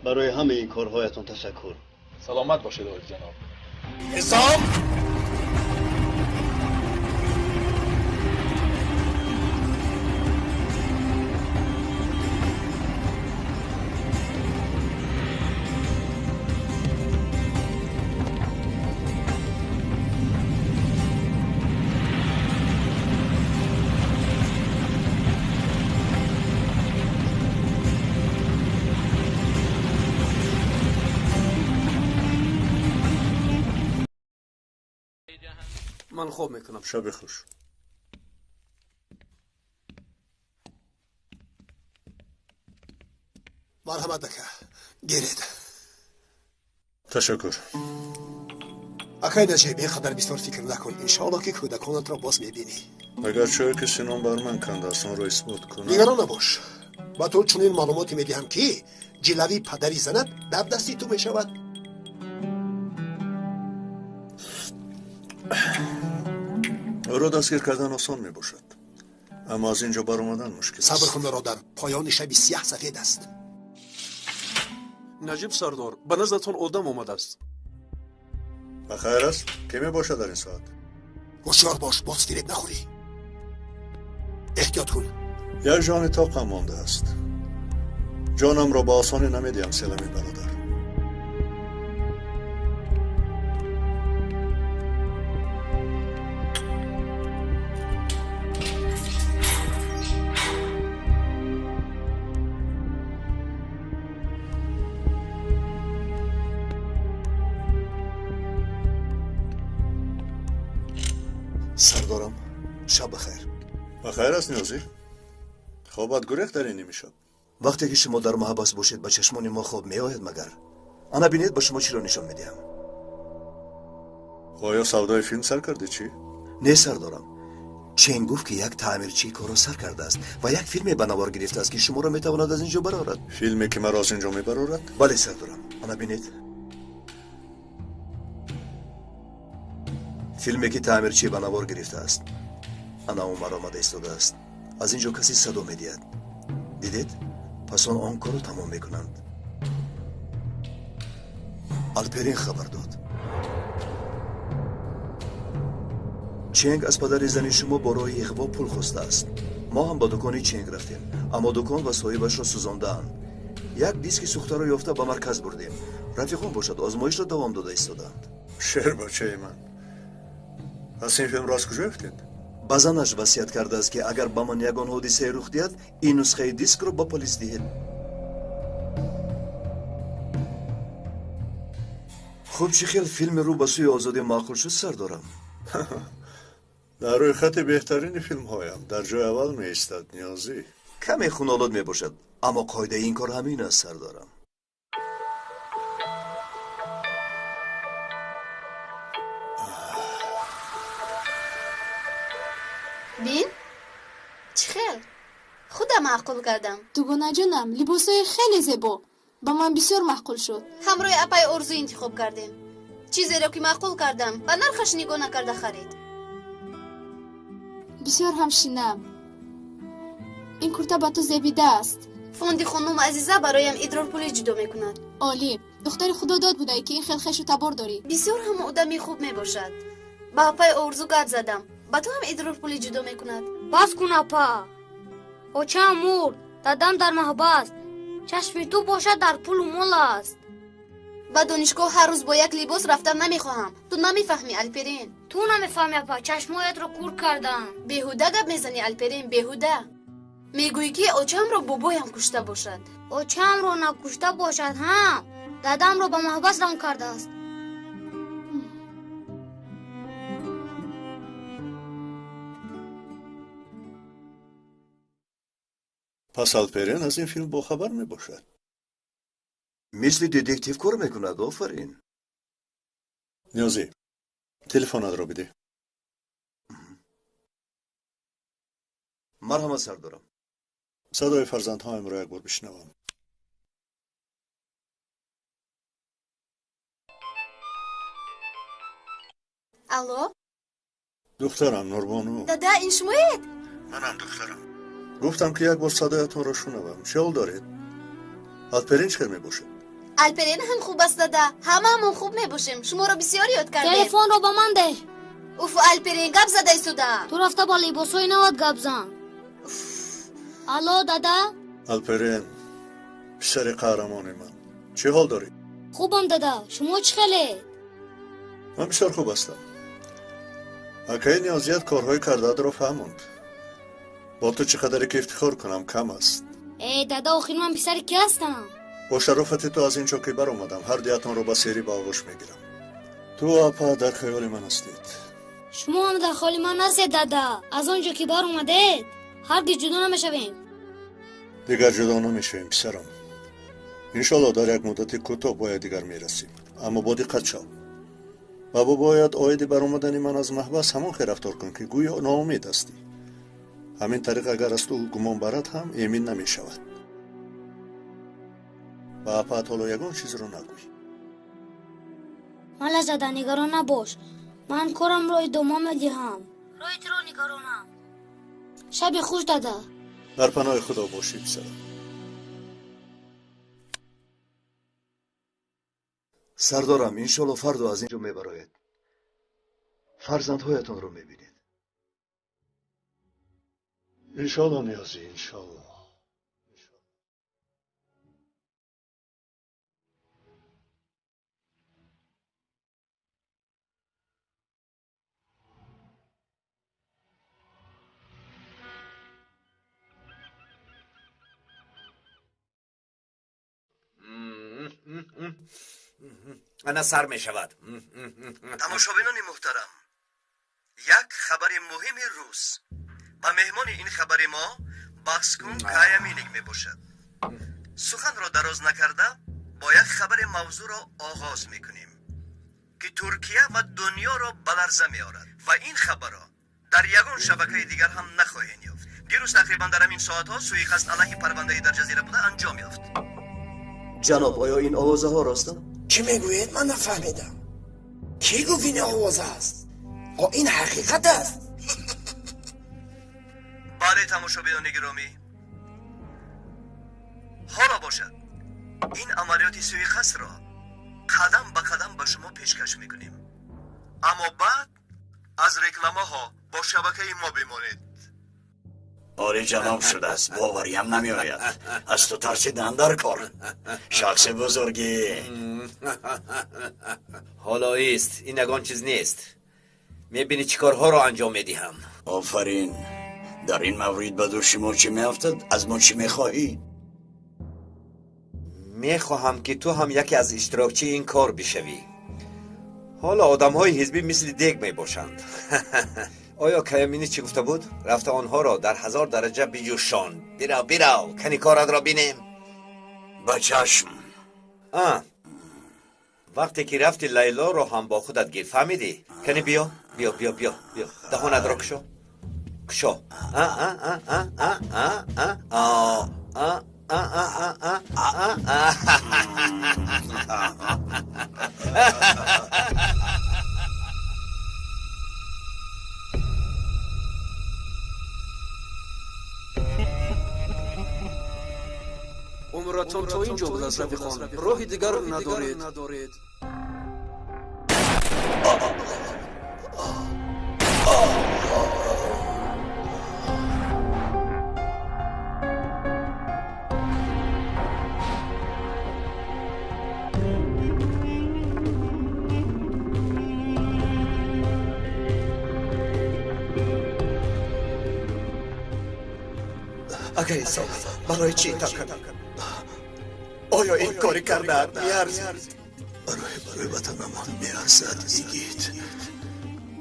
Speaker 17: Барои ҳамаи ин корҳоятон ташаккур.
Speaker 1: Саломат бошед, олиҷаноб.
Speaker 2: Ҳисом!
Speaker 16: Ман хоб мекунам.
Speaker 18: Шаби хуш.
Speaker 2: Марҳамат, ака, гиред.
Speaker 18: Ташаккур.
Speaker 2: Акай Наҷиб, ин қадар бисёр фикр накун. Иншоалло ки кӯдаконатро боз мебинӣ.
Speaker 18: Агар чое ки Синон бар ман кандааст, онро исбот кунам.
Speaker 2: Нигарон набош. Ба ту чунин маълумоте медиҳам, ки ҷилави падари занат дар дасти ту мешавад.
Speaker 18: Ӯро дастгир кардан осон мебошад, аммо аз ин ҷо баромадан мушкил аст.
Speaker 2: Сабр кун, бародар, поёни шаби сиёҳ сафед аст.
Speaker 16: Наҷиб сардор, ба наздатон одам омадааст.
Speaker 18: Ба хайр аст? Кӣ мебошад дар ин соат?
Speaker 2: Ҳушёр бош, боз фиреб нахӯрӣ. Эҳтиёт кун.
Speaker 18: Як ҷони тоқам мондааст. Ҷонамро ба осонӣ намедиҳам, Селами бародар.
Speaker 13: Сардорам, шаб бахайр.
Speaker 18: Бахайр аст, Ниёзӣ. Хобат гурехт дар ин нимишаб.
Speaker 13: Вақте ки шумо дар маҳбас бошед, ба чашмони мо хоб меояд магар? Ана бинед, ба шумо чиро нишон медиҳам.
Speaker 18: Оё савдои филм сар кардӣ чӣ?
Speaker 13: Не, сардорам. Чен гуфт, ки як таъмирчии корро сар кардааст ва як филме ба навор гирифтааст, ки шуморо метавонад аз ин ҷо барорад.
Speaker 18: Филме ки маро аз ин ҷо мебарорад?
Speaker 13: Бале, сардорам. Ана бинед. Филме ки таъмирчӣ ба навор гирифтааст. Ана Умар омада истодааст. Аз ин ҷо касе садо медиҳад. Дидед? Пас он корро тамом мекунанд. Алперин хабар дод. Ченг аз падари зани шумо бо роҳи иғво пул хостааст. Мо ҳам ба дукони Ченг рафтем, аммо дукон ва соҳибашро сӯзондаанд. Як диски сӯхтаро ёфта ба марказ бурдем. Рафиқон бошад, озмоишро давом дода истодаанд.
Speaker 18: Шербачаи ман, пас ин филмро аз куҷо ёфтед?
Speaker 13: Ба занаш васият кардааст, ки агар ба ман ягон ҳодисае рух диҳад, ин нусхаи дискро ба полис диҳед. Хуб, чӣ хел филми рӯ ба сӯи озодӣ маъқул шуд, сардорам?
Speaker 18: Дар рӯйхати беҳтарини филмҳоям дар ҷои аввал меистад, Ниёзӣ.
Speaker 13: Каме хунолуд мебошад, аммо қоидаи ин кор ҳамин аст, сардорам.
Speaker 15: Бин, чӣ хел худам маъқул кардам.
Speaker 9: Дугонаҷонам, либосҳои хеле зебо, ба ман бисёр маъқул шуд.
Speaker 15: Ҳамроҳи апаи Орзу интихоб кардем. Чизеро ки маъқул кардам, ба нархаш нигоҳ накарда харид.
Speaker 9: Бисёр ҳам шинам. Ин курта ба ту зебидааст.
Speaker 15: Фонди хонум Азиза бароям идрорпулӣ ҷудо мекунад.
Speaker 9: Олӣ, духтари худодод будае, ки ин хел хешу табор дорӣ.
Speaker 15: Бисёр ҳам одами хуб мебошад. Ба апаи Орзу гап задам, ба ту ҳам идрорпулӣ ҷудо мекунад.
Speaker 12: Бас кун, апа. Очаам мурд, дадам дар маҳбас. Чашми ту бошад дар пулу мол аст.
Speaker 15: Ба донишгоҳ ҳар рӯз бо як либос рафтан намехоҳам. Ту намефаҳмӣ, Алперин.
Speaker 12: Ту намефаҳмӣ, апа, чашмҳоятро кур кардам.
Speaker 15: Беҳуда гап мезанӣ, Алперин, беҳуда. Мегӯӣ, ки очаамро бобоям кушта бошад.
Speaker 12: Очаамро накушта бошад, ҳа? Дадамро ба маҳбас равон кардааст.
Speaker 18: Пас Алперин аз ин филм бохабар мебошад.
Speaker 13: Мисли детектив кор мекунад, офарин.
Speaker 18: Ниёзӣ, телефонатро бидеҳ.
Speaker 13: Марҳамат, сардорам.
Speaker 18: Садои фарзандҳоямро як бор бишнавам.
Speaker 15: Алло?
Speaker 18: Духтарам Нурбону.
Speaker 15: Дада, ин шумоед?
Speaker 18: Манам, духтарам. Гуфтам, ки як бор садоятонро шунавам. Чӣ ҳол доред? Алперин чӣ хел мебошад?
Speaker 15: Алперен ҳам хуб аст, дада. Ҳамаамон хуб мебошем. Шуморо бисёр ёд кардем.
Speaker 12: Телефонро ба ман деҳ.
Speaker 15: Уф, Алперен, гап зада истода.
Speaker 12: Ту рафта ба либосҳои нават гап зан. Алло, дада?
Speaker 18: Алперен, писари қаҳрамони ман, чӣ ҳол дорӣ?
Speaker 12: Хубам, дада. Шумо чӣ хелед?
Speaker 18: Ман бисёр хуб ҳастам. Акаи Ниёзият корҳои кардаатро фаҳмонд. Бо ту чӣ қадаре ки ифтихор кунам кам аст.
Speaker 12: Э, дада, охир ман писари кӣ ҳастам?
Speaker 18: Бо шарофати ту аз ин ҷо ки баромадам, ҳар дуятонро ба серӣ ба оғӯш мегирам. Ту апа дар хаёли ман ҳастед.
Speaker 12: Шумо ҳам дар хаёли ман ҳастед, дада. Аз он ҷо ки баромадед, ҳаргиз ҷудо намешавем.
Speaker 18: Дигар ҷудо намешавем, писарам. Иншоалло дар як муддати кӯтоҳ бо якдигар мерасем, аммо бо диққат шав. Ва бо бояд оиди баромадани ман аз маҳбас ҳамон хел рафтор кун, ки гӯё ноумед ҳастӣ. Ҳамин тариқ агар аз ту гумон барад ҳам эмин намешавад. Ба апаат ҳоло ягон чизро нагӯй.
Speaker 12: Малаш, дада, нигарон набош. Ман корамро идома медиҳам. Роҳи туро нигаронам. Шаби хуш, дада.
Speaker 18: Дар паноҳи Худо бошӣ, писарам.
Speaker 13: Сардорам, иншолло фардо аз ин ҷо мебароед. Фарзандҳоятонро мебинед.
Speaker 18: Иншолло, Ниёзӣ, иншолло.
Speaker 8: Ана сар мешавад.
Speaker 13: Тамошобинони муҳтарам, як хабари муҳими рӯз. Ба меҳмони ин хабари мо Баскун Кая Миник мебошад. Суханро дароз накарда бо як хабари мавзӯъро оғоз мекунем, ки Туркия ва дунёро ба ларза меорад ва ин хабарро дар ягон шабакаи дигар ҳам нахоҳем ёфт. Дирӯз тақрибан дар ҳамин соатҳо суиқасд алайҳи парвандаи дар ҷазира буда анҷом ёфт. Ҷаноб, оё ин овозаҳо ростанд?
Speaker 2: Чӣ мегӯед? Ман нафаҳмидам. Кӣ гуфт ин овоза аст? О, ин ҳақиқат аст.
Speaker 13: Бале, тамошобинони гиромӣ, ҳоло бошад ин амалиёти суиқасдро қадам ба қадам ба шумо пешкаш мекунем, аммо баъд аз рекламаҳо бо шабакаи мо бимонед.
Speaker 11: Оли ҷаноб шудааст, бовариам намеояд. Аз ту тарсидан дар кор, шахси бузургӣ.
Speaker 8: Ҳоло ист, ин ягон чиз нест. Мебинӣ чӣ корҳоро анҷом медиҳам.
Speaker 11: Офарин. Дар ин маврид ба дӯши мо чӣ меафтад? Аз мо чӣ мехоҳӣ?
Speaker 8: Мехоҳам, ки ту ҳам яке аз иштирокчии ин кор бишавӣ. Ҳоло одамҳои ҳизбӣ мисли дег мебошанд. Оё Каямини чӣ гуфта буд? Рафта онҳоро дар 1000 дараҷа биҷӯшон. Бирав, бирав, кани коратро бинем.
Speaker 11: Ба чашм.
Speaker 8: Вақте ки рафти, Лайлоро ҳам бо худат гир, фаҳмидӣ? Кани биё, биё, биё, биё, биё. Даҳонатро кушо. Кушо. А а а а а а а а а а а а а а.
Speaker 16: Умратон то ин ҷо будааст, рафиқон. Роҳи дигар надоред.
Speaker 3: Акаи Собит, барои чӣ ин тавр кардӣ? Оё ин кори кардаат меарзид?
Speaker 1: Барои ватанамон меарзад, игит.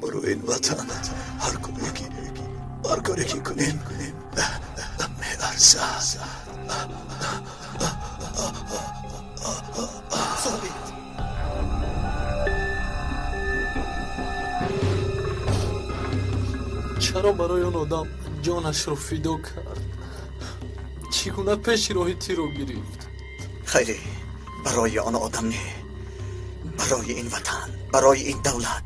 Speaker 1: Барои ин ватан ҳар коре ки кунем меарзад.
Speaker 3: Собит,
Speaker 16: чаро барои он одам ҷонашро фидо кард? Чӣ гуна пеши роҳи тирро гирифт?
Speaker 3: Хайре, барои он одам не, барои ин ватан, барои ин давлат,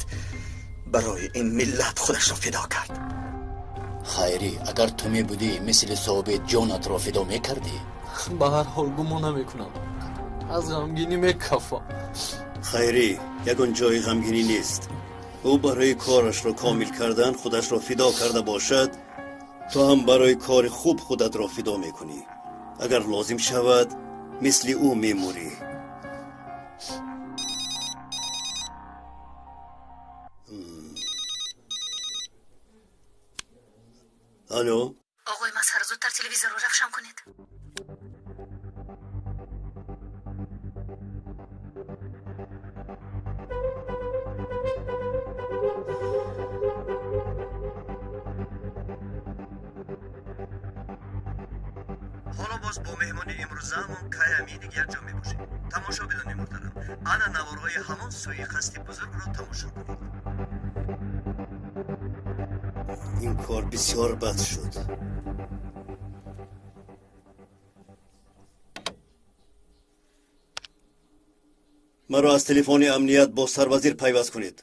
Speaker 3: барои ин миллат худашро фидо кард.
Speaker 11: Хайрӣ, агар ту мебудӣ, мисли Собит ҷонатро фидо мекардӣ?
Speaker 16: Ба ҳар ҳол гумон намекунам. Аз ғамгинӣ мекафам.
Speaker 17: Хайрӣ, ягон ҷои ғамгинӣ нест. Ӯ барои корашро комил кардан худашро фидо карда бошад, ту ҳам барои кори хуб худатро фидо мекунӣ. Агар лозим шавад, мисли ӯ мемурӣ. Алло.
Speaker 5: Оғои Мазҳар, зудтар телевизорро равшан кунед.
Speaker 17: Ҳоло боз бо меҳмони имрӯзаамон Кай Амини якҷо мебошем. Тамошобинони муҳтарам, ана наворҳои ҳамон суиқасди бузургро тамошо кунед. Ин кор бисёр бад шуд. Маро аз телефони амният бо сарвазир пайваст кунед.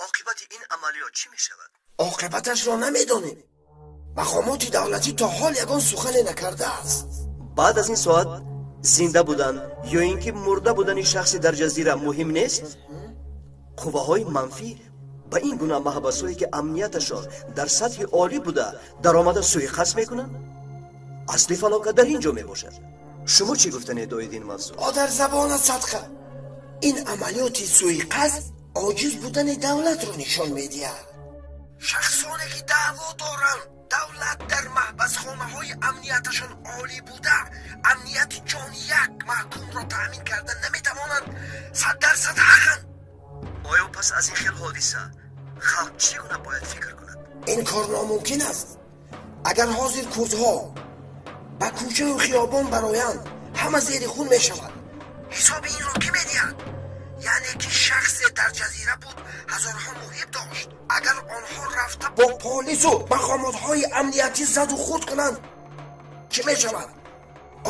Speaker 17: Оқибати ин амалиёт чӣ мешавад?
Speaker 2: Оқибаташро намедонем. Мақомоти давлатӣ то ҳол ягон сухане накардааст.
Speaker 20: Баъд аз ин соат зинда будан ё ин ки мурда будани шахси дар ҷазира муҳим нест? Қувваҳои манфӣ ба ин гуна маҳбасҳое ки амнияташон дар сатҳи олӣ буда даромада суиқасд мекунанд? Асли фалокат дар ин ҷо мебошад. Шумо чӣ гуфтанед оид ин мавзӯъ?
Speaker 2: Одарзабона садқа, ин амалиёти суиқасд оҷиз будани давлатро нишон медиҳад. Шахсоне ки даъво доранд давлат дар маҳбасхонаҳои амнияташон олӣ буда амнияти ҷони як маҳкумро таъмин карда наметавонанд, 100% ҳақанд.
Speaker 20: Оё пас аз ин хел ҳодиса халқ чӣ гуна бояд фикр кунад?
Speaker 2: Ин кор номумкин аст. Агар ҳозир курдҳо ба кӯчаю хиёбон бароянд, ҳама зери хун мешавад. Ҳисоби инро кӣ медиҳад? Яъне ки шахсе дар ҷазира буд, ҳазорҳо муҳиб дошт. Агар онҳо рафта бо полису мақомотҳои амниятӣ заду хурд кунанд, чӣ мешавад?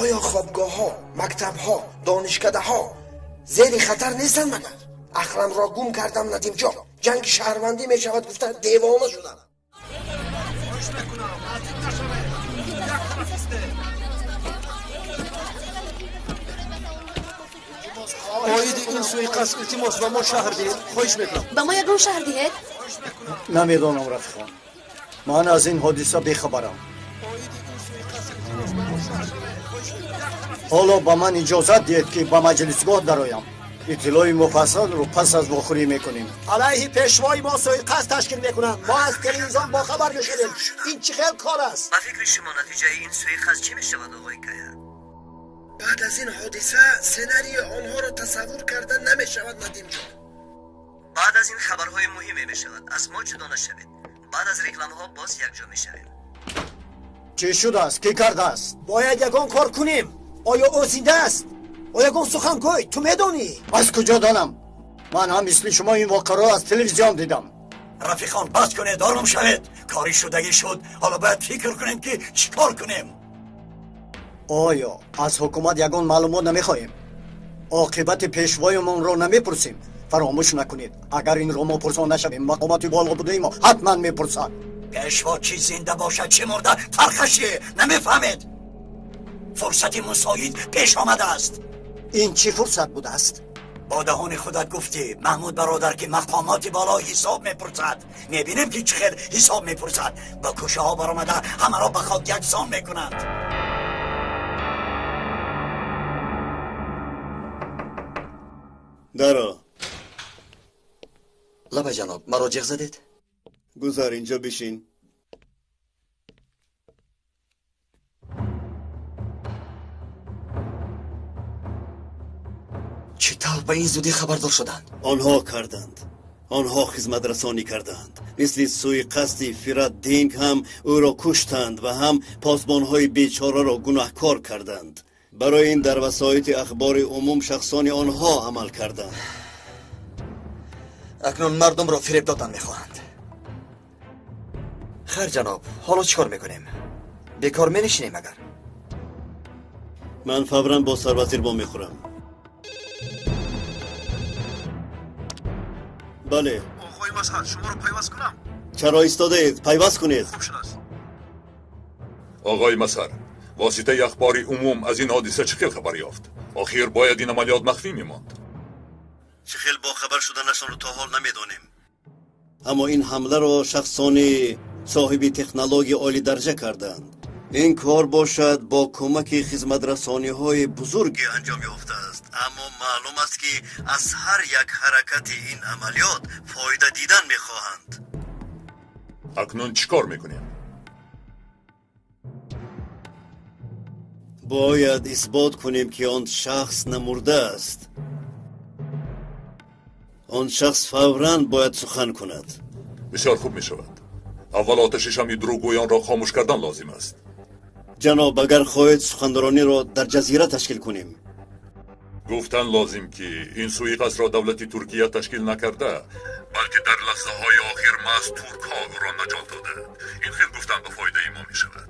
Speaker 2: Оё хобгоҳҳо, мактабҳо, донишкадаҳо зери хатар нестанд магар? Ақламро гум кардам, Надимҷон. Ҷанги шаҳрвандӣ мешавад гуфта девона шудам.
Speaker 6: Оиди ин суиқасд илтимос ба мо шаҳр диҳед, хоҳиш мекунам.
Speaker 15: Ба мо ягон шаҳр диҳед?
Speaker 11: Намедонам, рафиқон, ман аз ин ҳодиса бехабарам. Ҳоло ба ман иҷозат диҳед ки ба маҷлисгоҳ дароям. Иттилои муфассалро пас аз вохӯрӣ мекунем.
Speaker 6: Алайҳи пешвои мо суиқасд ташкил мекунанд. Мо аз телевизион бохабар мешавем. Ин чӣ хел кор аст?
Speaker 20: Ба фикри шумо натиҷаи ин суиқасд чӣ мешавад, оғои Кая?
Speaker 2: Баъд аз ин ҳодиса сценарии онҳоро тасаввур карда намешавад, Надимҷон.
Speaker 20: Баъд аз ин хабарҳои муҳиме мешавад. Аз мо ҷудо нашавед. Баъд аз рекламаҳо боз якҷо мешавем.
Speaker 11: Чӣ шудааст? Кӣ кардааст?
Speaker 6: Бояд ягон кор кунем. Оё ӯ зинда аст? Оё ягон сухан гӯй? Ту медонӣ?
Speaker 11: Аз куҷо донам? Ман ҳам мисли шумо ин воқеаро аз телевизион дидам.
Speaker 19: Рафиқон, бас кунед, ором шавед. Кори шудагӣ шуд. Ҳоло бояд фикр кунем ки чӣ кор кунем.
Speaker 11: Оё аз ҳукумат ягон маълумот намехоҳем? Оқибати пешвоямонро намепурсем? Фаромӯш накунед, агар инро мо пурсон нашавем, мақомоти боло будаи мо ҳатман мепурсад.
Speaker 19: Пешво чӣ зинда бошад, чӣ мурда, фарқаш чие? Намефаҳмед? Фурсати мусоид пеш омадааст.
Speaker 11: Ин чӣ фурсат будааст?
Speaker 19: Бо даҳони худат гуфтӣ, Маҳмуд бародар, ки мақомоти боло ҳисоб мепурсад. Мебинем ки чӣ хел ҳисоб мепурсад. Ба кӯчаҳо баромада ҳамаро ба хок яксон мекунанд.
Speaker 17: Даро.
Speaker 3: Лабай ҷаноб, маро ҷиғ задед?
Speaker 17: Гузар, инҷо бишин.
Speaker 3: Чӣ тавр ба ин зудӣ хабардор шуданд?
Speaker 17: Онҳо карданд. Онҳо хизматрасонӣ карданд. Мисли суиқасди Фират Динг ҳам ӯро куштанд ва ҳам посбонҳои бечораро гунаҳкор карданд. Барои ин дар васоити ахбори умум шахсони онҳо амал карданд.
Speaker 3: Акнун мардумро фиреб додан мехоҳанд. Хайр ҷаноб, ҳоло чӣ кор мекунем? Бекор менишинем агар?
Speaker 17: Ман фавран бо сарвазир вомехӯрам. Бале.
Speaker 4: Оғои Мазҳар, шуморо пайваст кунам?
Speaker 17: Чаро истодаед? Пайваст кунед.
Speaker 4: Хуб шудааст.
Speaker 1: Оғои Мазҳар,
Speaker 7: Воситаи ахбори умум аз ин ҳодиса чӣ хел хабар ёфт? Охир бояд ин амалиёт махфӣ мемонд.
Speaker 17: Чӣ хел бохабар шуданашонро то ҳол намедонем. Аммо ин ҳамларо шахсони соҳиби технологияи олидарҷа карданд. Ин кор бошад бо кӯмаки хизматрасониҳои бузурге анҷом ёфтааст, аммо маълум аст, ки аз ҳар як ҳаракати ин амалиёт фоида дидан мехоҳанд.
Speaker 7: Акнун чӣ кор мекунем?
Speaker 17: Бояд исбот кунем, ки он шахс намурдааст. Он шахс фавран бояд сухан кунад.
Speaker 7: Бисёр хуб мешавад. Аввал оташи шамъи дурӯғгӯёнро хомӯш кардан лозим аст.
Speaker 17: Ҷаноб, агар хоҳед суханрониро дар ҷазира ташкил кунем.
Speaker 7: Гуфтан лозим, ки ин суиқасдро давлати Туркия ташкил накарда, балки дар лаҳзаҳои охир маҳз туркҳо ӯро наҷот доданд. Ин хел гуфтан ба фоидаи мо мешавад.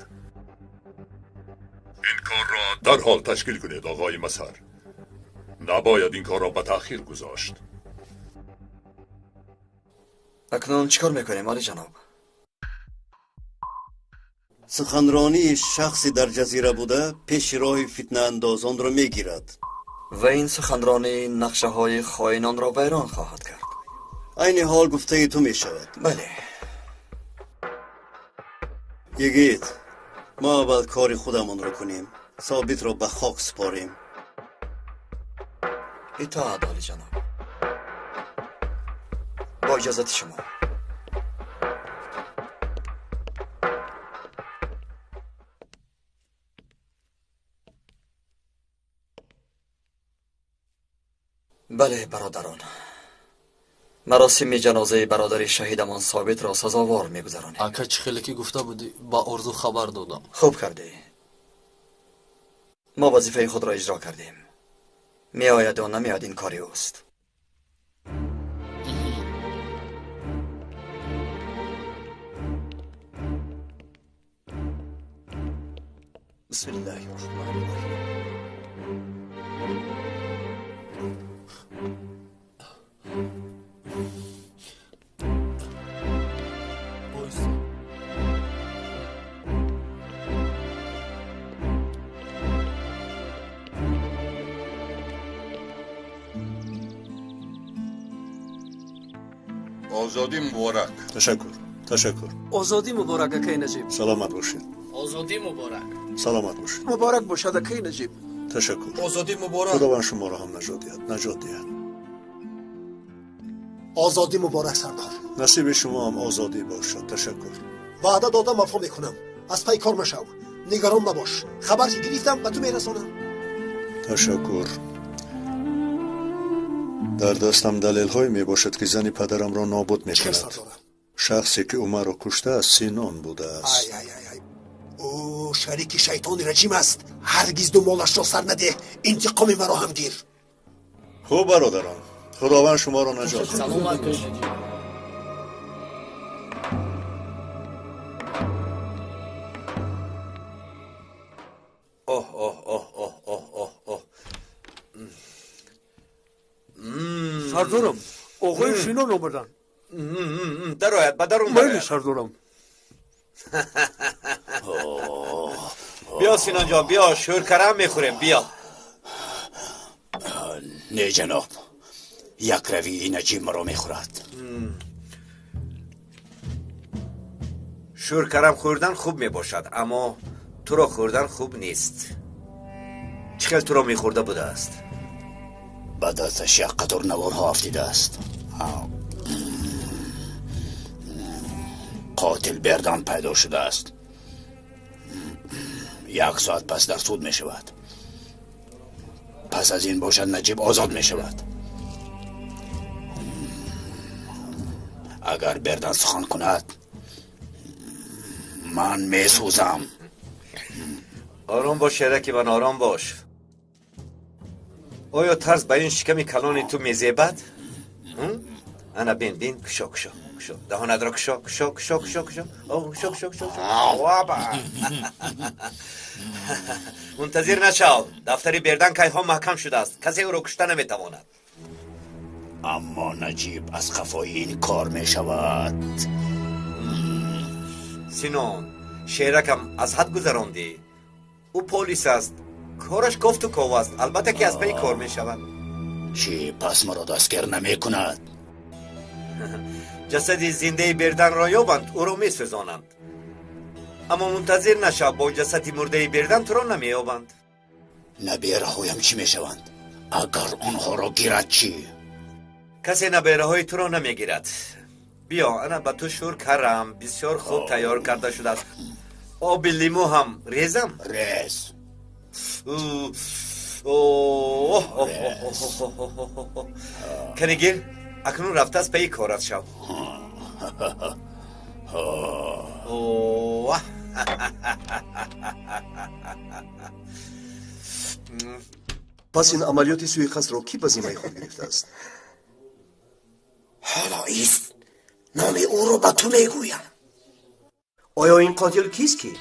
Speaker 7: Ин корро дарҳол ташкил кунед, оғои Мазҳар. Набояд ин корро ба таъхир гузошт.
Speaker 3: Акнун чӣ кор мекунем, олиҷаноб?
Speaker 17: Суханронии шахси дар ҷазира буда пеши роҳи фитнаандозонро мегирад.
Speaker 3: Ва ин суханронӣ нақшаҳои хоинонро вайрон хоҳад кард.
Speaker 17: Айни ҳол гуфтаи ту мешавад.
Speaker 3: Бале.
Speaker 17: Йигит, мо аввал кори худамонро кунем, Собитро ба хок супорем.
Speaker 3: Итоат, олиҷаноб. Бо иҷозати шумо. Бале, бародарон, маросими ҷанозаи бародари шаҳидамон Собитро сазовор мегузаронем.
Speaker 16: Ака, чӣ хеле ки гуфта будӣ, ба Орзу хабар додам.
Speaker 3: Хуб кардӣ. Мо вазифаи худро иҷро кардем. Меояд ё намеояд, ин кори ӯст. Бисмиллаҳи роҳмани роҳим.
Speaker 7: Озодӣ муборак.
Speaker 21: Ташаккур, ташаккур.
Speaker 22: Озодӣ муборак, акаи Наҷиб.
Speaker 21: Саломат бошед.
Speaker 16: Озодӣ муборак.
Speaker 21: Саломат бошед.
Speaker 6: Муборак бошад, акаи Наҷиб.
Speaker 21: Ташаккур.
Speaker 1: Озодӣ муборак.
Speaker 21: Худованд шуморо ҳам наҷот диҳад, наҷот диҳад.
Speaker 6: Озодӣ муборак, сардор.
Speaker 21: Насиби шумо ҳам озодӣ бошад. Ташаккур.
Speaker 6: Ваъда додам, вафо мекунам. Аз пай кор машав, нигарон набош. Хабар ки гирифтам, ба ту мерасонам.
Speaker 21: Ташаккур. Дар дастам далелҳое мебошад, ки зани падарамро нобуд мекунад. Шахсе ки ӯ маро куштааст, Синон будааст.
Speaker 6: Ай ай ай ай, ӯ шарики шайтони раҷим аст. Ҳаргиз думолашро сар надеҳ. Интиқоми маро ҳам гир.
Speaker 21: Хуб, бародарон, худованд шуморо наҷот диҳад.
Speaker 16: Саломат бошед.
Speaker 8: Оҳ, оҳ, оҳ, оҳ, оҳ, оҳ, оҳ.
Speaker 22: Сардорам, оғои Синон омаданд.
Speaker 8: Дарояд, ба дарун.
Speaker 22: Майли, сардорам.
Speaker 8: Биё, Синон ҷон, биё, шӯркарам мехӯрем, биё.
Speaker 19: Не, ҷаноб, як равии Наҷиб маро мехӯрад.
Speaker 8: Шӯркарам хӯрдан хуб мебошад, аммо туро хӯрдан хуб нест. Чӣ хел туро мехӯрда будааст?
Speaker 19: Ба дасташ як қатор наворҳо афтидааст. Қотил Бердан пайдо шудааст. Як соат пас дар суд мешавад. Пас аз ин бошад, Наҷиб озод мешавад. Агар Бердан сухан кунад, ман месӯзам.
Speaker 8: Ором бош, шераки ман, ором бош. Оё тарс ба ин шиками калони ту мезебад? Ана бин, бин, кушо, кушо, кушо даҳонатро, кушо, кушо, кушо, кушо, кушо, кушо, кушо, кушо. Ваба, мунтазир нашав. Дафтари Бердан кайҳо маҳкам шудааст, касе ӯро кушта наметавонад.
Speaker 19: Аммо Наҷиб аз қафои ин кор мешавад.
Speaker 8: Синон, шеракам, аз ҳад гузарондӣ. Ӯ полис аст. Кораш кофту ков аст. Албатта ки аз пайи кор мешавад.
Speaker 19: Чӣ, пас маро дастгир намекунад?
Speaker 8: Ҷасади зиндаи Берданро ёбанд, ӯро месӯзонанд. Аммо мунтазир нашав, бо ҷасади мурдаи Бердан туро намеёбанд.
Speaker 19: Набераҳоям чӣ мешаванд? Агар онҳоро гирад чӣ?
Speaker 8: Касе набераҳои туро намегирад. Биё, ана ба ту шур карам, бисёр хуб тайёр карда шудааст. Оби лимӯ ҳам резам?
Speaker 19: Рез.
Speaker 8: Кани гир, акнун рафта аз пайи корат шав.
Speaker 20: Пас ин амалиёти суиқасдро кӣ ба зиммаи худ гирифтааст?
Speaker 2: Ҳоло ист, номи ӯро ба ту мегӯям.
Speaker 20: Оё ин қотил кист, ки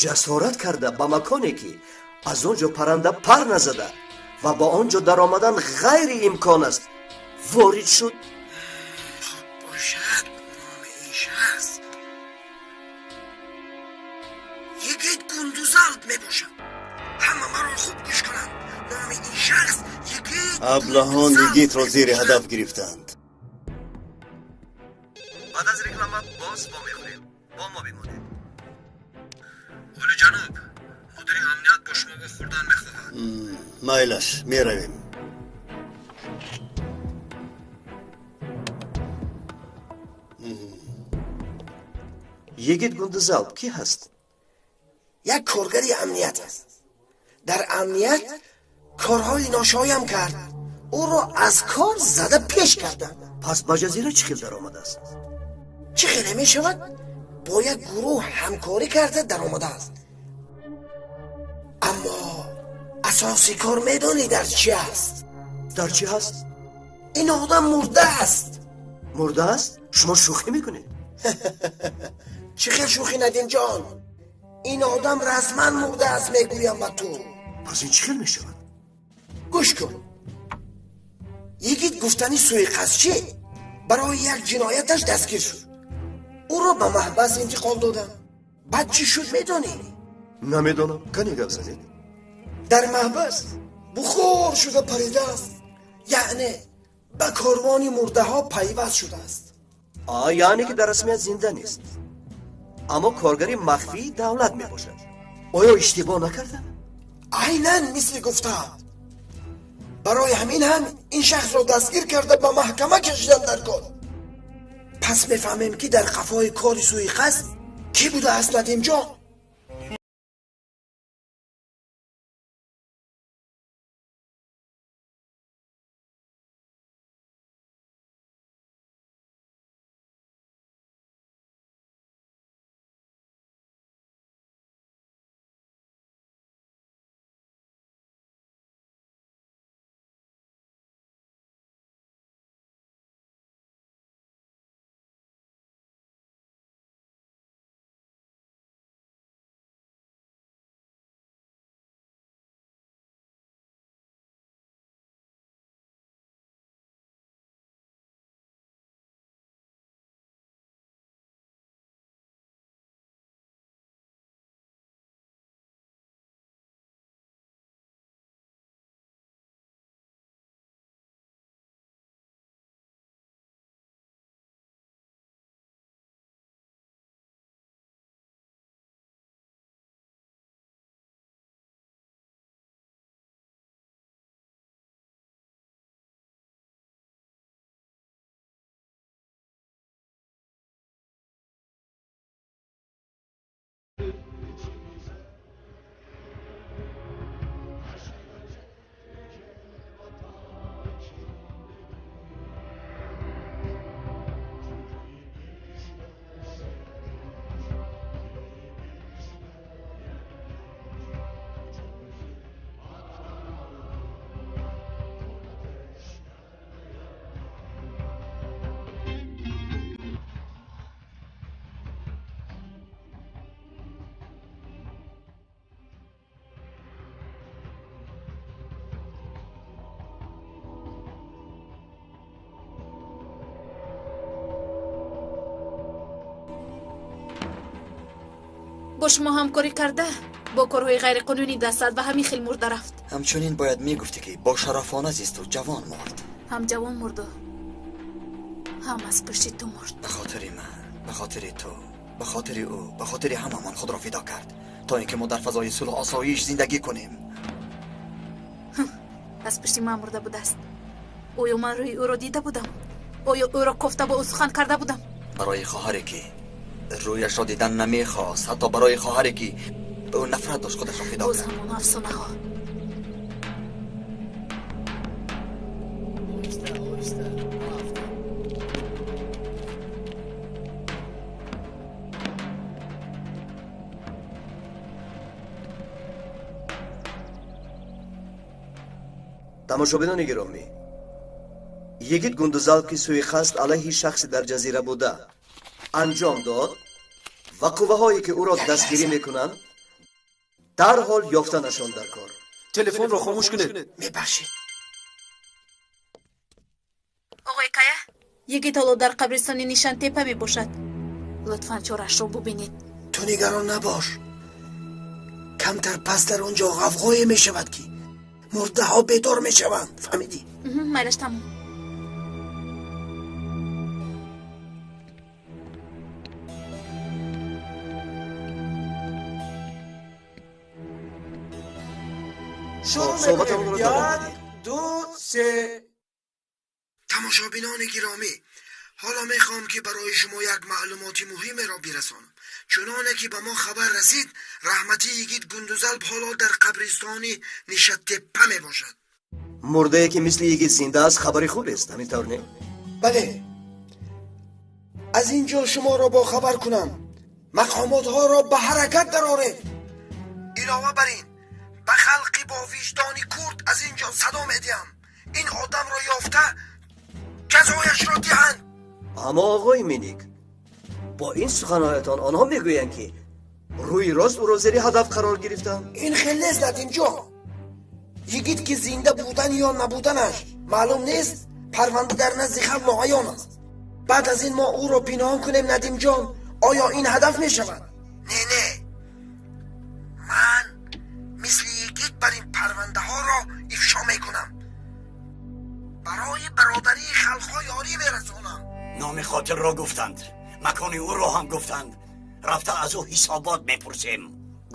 Speaker 20: ҷасорат карда ба маконе, ки аз он ҷо парранда пар назада ва ба он ҷо даромадан ғайриимкон аст, ворид шуд?
Speaker 2: Хуб бошад, номи ин шахс Йигит Гундузалп мебошад. Ҳама маро хуб гӯш кунанд. Номи ин шахс Йигит.
Speaker 17: Аблаҳон Йигитро зери ҳадаф гирифтанд.
Speaker 20: Баъд аз реклама боз вомехӯрем. Бо мо бимонед.
Speaker 7: Олиҷаноб, мудири амният бо шумо вохӯрдан мехоҳад.
Speaker 17: Майлаш, меравем. Йигит Гундузалп кӣ ҳаст?
Speaker 2: Як коргари амният аст. Дар амният корҳои ношоям кард. Ӯро аз кор зада пеш карданд.
Speaker 20: Пас ба ҷазира чӣ хел даромадааст?
Speaker 2: Чӣ хеле мешавад? Бо як гурӯҳ ҳамкорӣ карда даромадааст. Аммо асоси кор медонӣ дар чӣ аст?
Speaker 20: Дар чӣ ҳаст?
Speaker 2: Ин одам мурда аст.
Speaker 20: Мурда аст? Шумо шӯхӣ мекунед?
Speaker 2: Чӣ хел шӯхӣ, Надимҷон? Ин одам расман мурда аст, мегӯям ба ту.
Speaker 20: Пас ин чӣ хел мешавад?
Speaker 2: Гӯш кун. Йигит гуфтани суиқасдчӣ барои як ҷинояташ дастгир шуд. Ӯро ба маҳбас интиқол доданд. Баъд чӣ шуд медонӣ?
Speaker 20: Намедонам. Кане гап занед.
Speaker 2: Дар маҳбас бухор шуда паридааст. Яъне ба корвони мурдаҳо пайваст шудааст.
Speaker 20: Яъне ки дар расмият зинда нест, аммо коргари махфии давлат мебошад. Оё иштибоҳ накардам?
Speaker 2: Айнан мисли гуфтаам. Барои ҳамин ҳам ин шахсро дастгир карда ба маҳкама кашиданд дар кор. Пас мефаҳмем, ки дар қафои кори суиқасд кӣ будааст, Надимҷон.
Speaker 5: Бо шумо ҳамкорӣ карда Бо корҳои ғайриқонунӣ даст зад ва ҳамин хел мурда рафт.
Speaker 3: Ҳамчунин бояд мегуфтӣ, ки бо шарафона зисту ҷавон мурд.
Speaker 5: Ҳам ҷавон мурду, ҳам аз пушти ту мурд.
Speaker 3: Ба хотири ман, ба хотири ту, ба хотири ӯ, ба хотири ҳамамон худро фидо кард, то ин ки мо дар фазои сулҳу осоиш зиндагӣ кунем.
Speaker 5: Аз пушти ман мурда будааст. Оё ман рӯи ӯро дида будам? Оё ӯро кофта бо ӯ сухан карда будам?
Speaker 3: Барои хоҳаре ки рӯяшро дидан намехост, ҳатто барои хоҳаре ки ба ӯ нафрат дошт, худашро фидо
Speaker 5: Боз
Speaker 3: кард.
Speaker 5: ҳамон афсонаҳо.
Speaker 20: Тамошобинони гиромӣ, Йигит Гундузалп, ки суиқасд алайҳи шахси дар ҷазира буда анҷом дод ва қувваҳое ки ӯро дастгирӣ мекунанд, дарҳол ёфтанашон дар кор.
Speaker 22: Телефонро хомӯш кунед.
Speaker 2: Мебахшед.
Speaker 5: Оғои Кая, Йигит ҳоло дар қабристони Нишантепа мебошад. Лутфан чораашро бубинед.
Speaker 2: Ту нигарон набош. Камтар пас дар он ҷо ғавғое мешавад, ки мурдаҳо бедор мешаванд, фаҳмидӣ?
Speaker 5: Майлаш, тамом.
Speaker 2: Шурӯъ
Speaker 20: Суҳбатамонро
Speaker 2: мекунем.
Speaker 20: давом
Speaker 2: Як,
Speaker 20: медиҳем.
Speaker 2: ду, се. Тамошобинони гиромӣ, ҳоло мехоҳам, ки барои шумо як маълумоти муҳимеро бирасонам. Чуноне ки ба мо хабар расид, раҳматӣ Йигит Гундузалп ҳоло дар қабристони Нишаттеппа мебошад.
Speaker 20: Мурдае ки мисли Йигит зинда аст, хабари хубест, ҳамин тавр не?
Speaker 2: Бале, аз ин ҷо шуморо бохабар кунам, мақомотҳоро ба ҳаракат дароред. Илова бар ин, ба халқи бо виҷдони курд аз ин ҷо садо медиҳам: ин одамро ёфта ҷазояшро диҳанд.
Speaker 20: Аммо оғои Миник, бо ин суханҳоятон онҳо мегӯянд, ки рӯи рост ӯро зери ҳадаф қарор гирифтанд.
Speaker 2: Ин хел нест, Надимҷон. Йигит ки зинда будан ё набуданаш маълум нест, парванда дар назди халқ ноаён аст. Баъд аз ин мо ӯро пинҳон кунем, Надимҷон, оё ин ҳадаф мешавад? Не, не, ман мисли Йигит бар ин парвандаҳоро ифшо мекунам, барои бародарии халқҳо ёрӣ мерасонам.
Speaker 19: Номи қотилро гуфтанд, макони ӯро ҳам гуфтанд. Рафта аз ӯ ҳисобот мепурсем.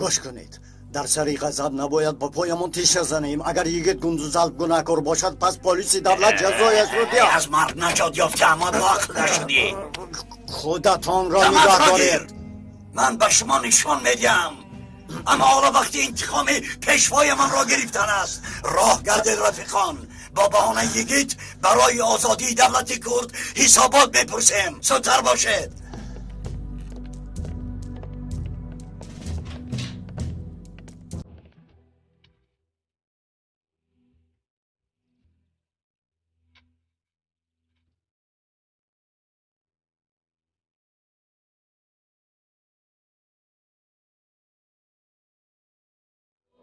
Speaker 11: Гӯш кунед, дар сари ғазаб набояд ба поямон теша занем. Агар Йигит Гундузалп гунаҳкор бошад, пас полиси давлат ҷазояшро диҳад.
Speaker 19: Аз марг наҷот ёфта, аммо бо ақл нашудӣ.
Speaker 11: Худатонро
Speaker 19: Даматро
Speaker 11: нигоҳ
Speaker 19: гир.
Speaker 11: доред.
Speaker 19: Ман ба шумо нишон медиҳам. Аммо ҳоло вақти интиқоми пешвоямонро гирифтан аст. Роҳ гардед, рафиқон. Бо баҳонаи Йигит барои озодии давлати курд ҳисобот мепурсем. Зудтар бошед.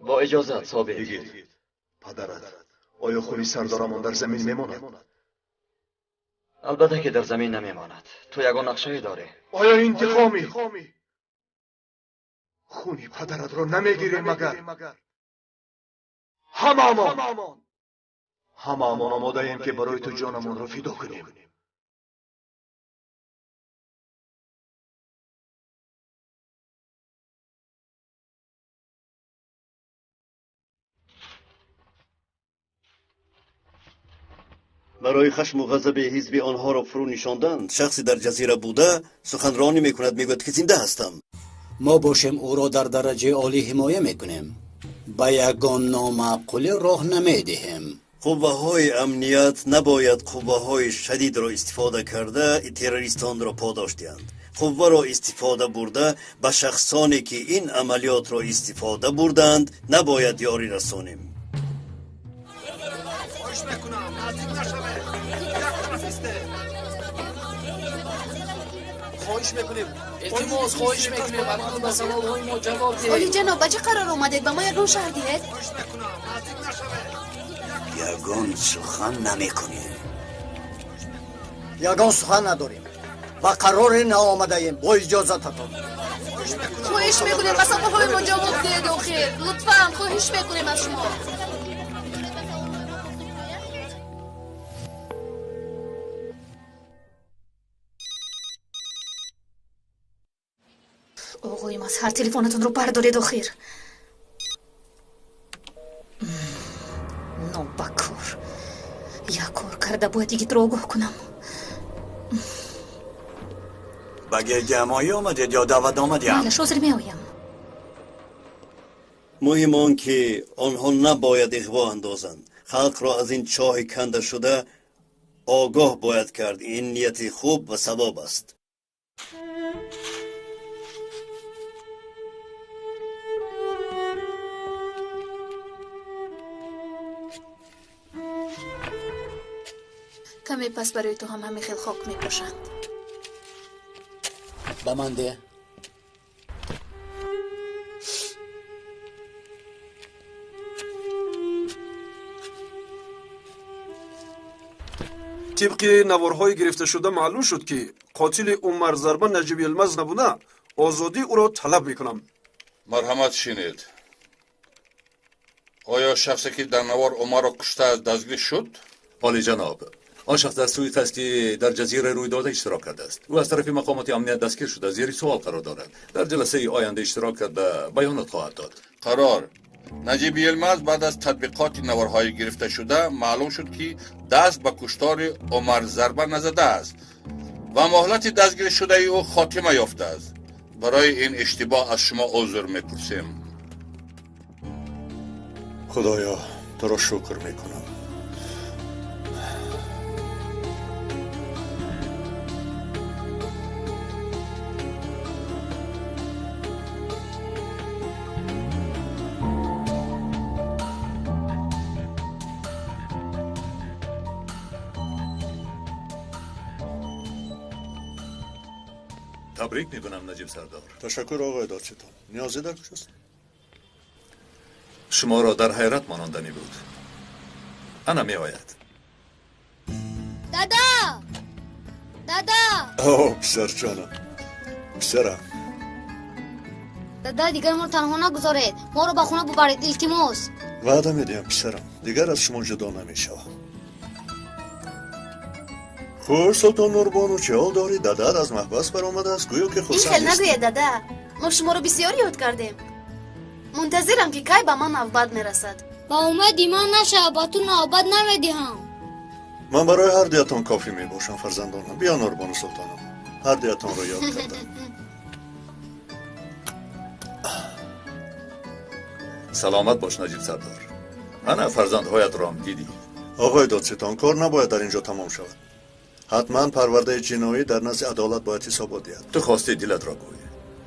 Speaker 3: Бо иҷозат, Собир.
Speaker 13: Йигит, падарат оё хуни сардорамон дар замин мемонад?
Speaker 3: Албатта ки дар замин намемонад. Ту ягон нақшае дорӣ?
Speaker 13: Оё интиқоми хуни падаратро намегирем? Магар ҳамаамон омодаем, ки барои ту ҷонамонро фидо кунем.
Speaker 17: Барои хашму ғазаби ҳизби онҳоро фурӯ нишонданд, шахсе дар ҷазира буда суханронӣ мекунад, мегӯяд, ки зинда ҳастам.
Speaker 11: Мо бошем, ӯро дар дараҷаи олӣ ҳимоя мекунем, ба ягон номаъқулӣ роҳ намедиҳем.
Speaker 17: Қувваҳои амният набояд қувваҳои шадидро истифода карда террористонро подош диҳанд. Қувваро истифода бурда ба шахсоне ки ин амалиётро истифода бурданд, набояд ёрӣ расонем.
Speaker 7: Хоҳиш мекунам, наздик нашавед. Як тараф истед.
Speaker 22: Хоҳиш мекунем, илтимос, хоҳиш мекунем, акнун ба саволҳои мо ҷавоб диҳед.
Speaker 15: Олиҷаноб, ба чӣ қарор омадед? Ба мо ягон шарҳ диҳед.
Speaker 19: Ягон сухан намекунем.
Speaker 11: Ягон сухан надорем, ба қароре наомадаем. Бо иҷозататон.
Speaker 5: Хоҳиш мекунем ба саволҳои мо ҷавоб диҳед охир. Лутфан, хоҳиш мекунем аз шумо. Оғои Мазҳар, телефонатонро бардоред охир. Нобакор. Як кор карда бояд йигитро огоҳ кунам.
Speaker 19: Ба гирдиҳамоӣ омадед ё даъват омадиам?
Speaker 5: Майлаш, ҳозир меоям.
Speaker 17: Муҳим он ки онҳо набояд иғво андозанд. Халқро аз ин чоҳи канда шуда огоҳ бояд кард. Ин нияти хуб ва савоб аст.
Speaker 5: Каме пас барои ту ҳам ҳамин хел хок мепошанд.
Speaker 10: Ба ман деҳ.
Speaker 14: Тибқи наворҳои гирифташуда маълум шуд, ки қотили Умар Зарба Наҷиб Йилмаз набуда, озодии ӯро талаб мекунам.
Speaker 23: Марҳамат, шинед. Оё шахсе ки дар навор Умарро куштааст дастгир шуд?
Speaker 1: Олиҷаноб, он шахс дар сӯи қасди дар ҷазира рӯйдода иштирок кардааст. Ӯ аз тарафи мақомоти амният дастгир шуда, зери суол қарор дорад. Дар ҷаласаи оянда иштирок карда баёнот хоҳад дод.
Speaker 23: Қарор. Наҷиб Йилмаз баъд аз татбиқоти наворҳои гирифташуда маълум шуд, ки даст ба куштори Умар Зарба назадааст ва муҳлати дастгиршудаи ӯ хотима ёфтааст. Барои ин иштибоҳ аз шумо узр мепурсем.
Speaker 21: Худоё, туро шукр мекунам.
Speaker 1: Табрик мекунам, Наҷиб сардор.
Speaker 21: Ташаккур, оғои додситон. Ниёзе дар куҷост?
Speaker 1: Шуморо дар ҳайрат мононданӣ буд. Ана меояд.
Speaker 12: Дада! Дада!
Speaker 21: О, писарҷонам, писарам.
Speaker 12: Дада, дигар моро танҳо нагузоред. Моро ба хона бубаред, илтимос.
Speaker 21: Ваъда медиҳам, писарам, дигар аз шумо ҷудо намешавам. Хуш, Султон Нурбону, чӣ ҳол дорӣ? Дадат аз маҳбас баромадааст, гӯё ки
Speaker 15: Ин
Speaker 21: хурсанд
Speaker 15: хел
Speaker 21: нестӣ.
Speaker 15: нагӯед, дада. Мо шуморо бисёр ёд кардем. Мунтазирам, ки кай ба ман навбат мерасад.
Speaker 12: Ба умеди ман нашава, ба ту навбат намедиҳам.
Speaker 21: Ман барои ҳар дуятон кофӣ мебошам, фарзандонам. Биё, Нурбону султонам, ҳар дуятонро ёд кардам.
Speaker 1: Саломат бош, Наҷиб сардор. Ана фарзандҳоятро ҳам дидӣ.
Speaker 21: Оғои додситон, кор набояд дар ин ҷо тамом шавад. Ҳатман парвардаи ҷиноӣ дар назди адолат бояд ҳисобот диҳад.
Speaker 1: Ту хостӣ дилатро гӯй.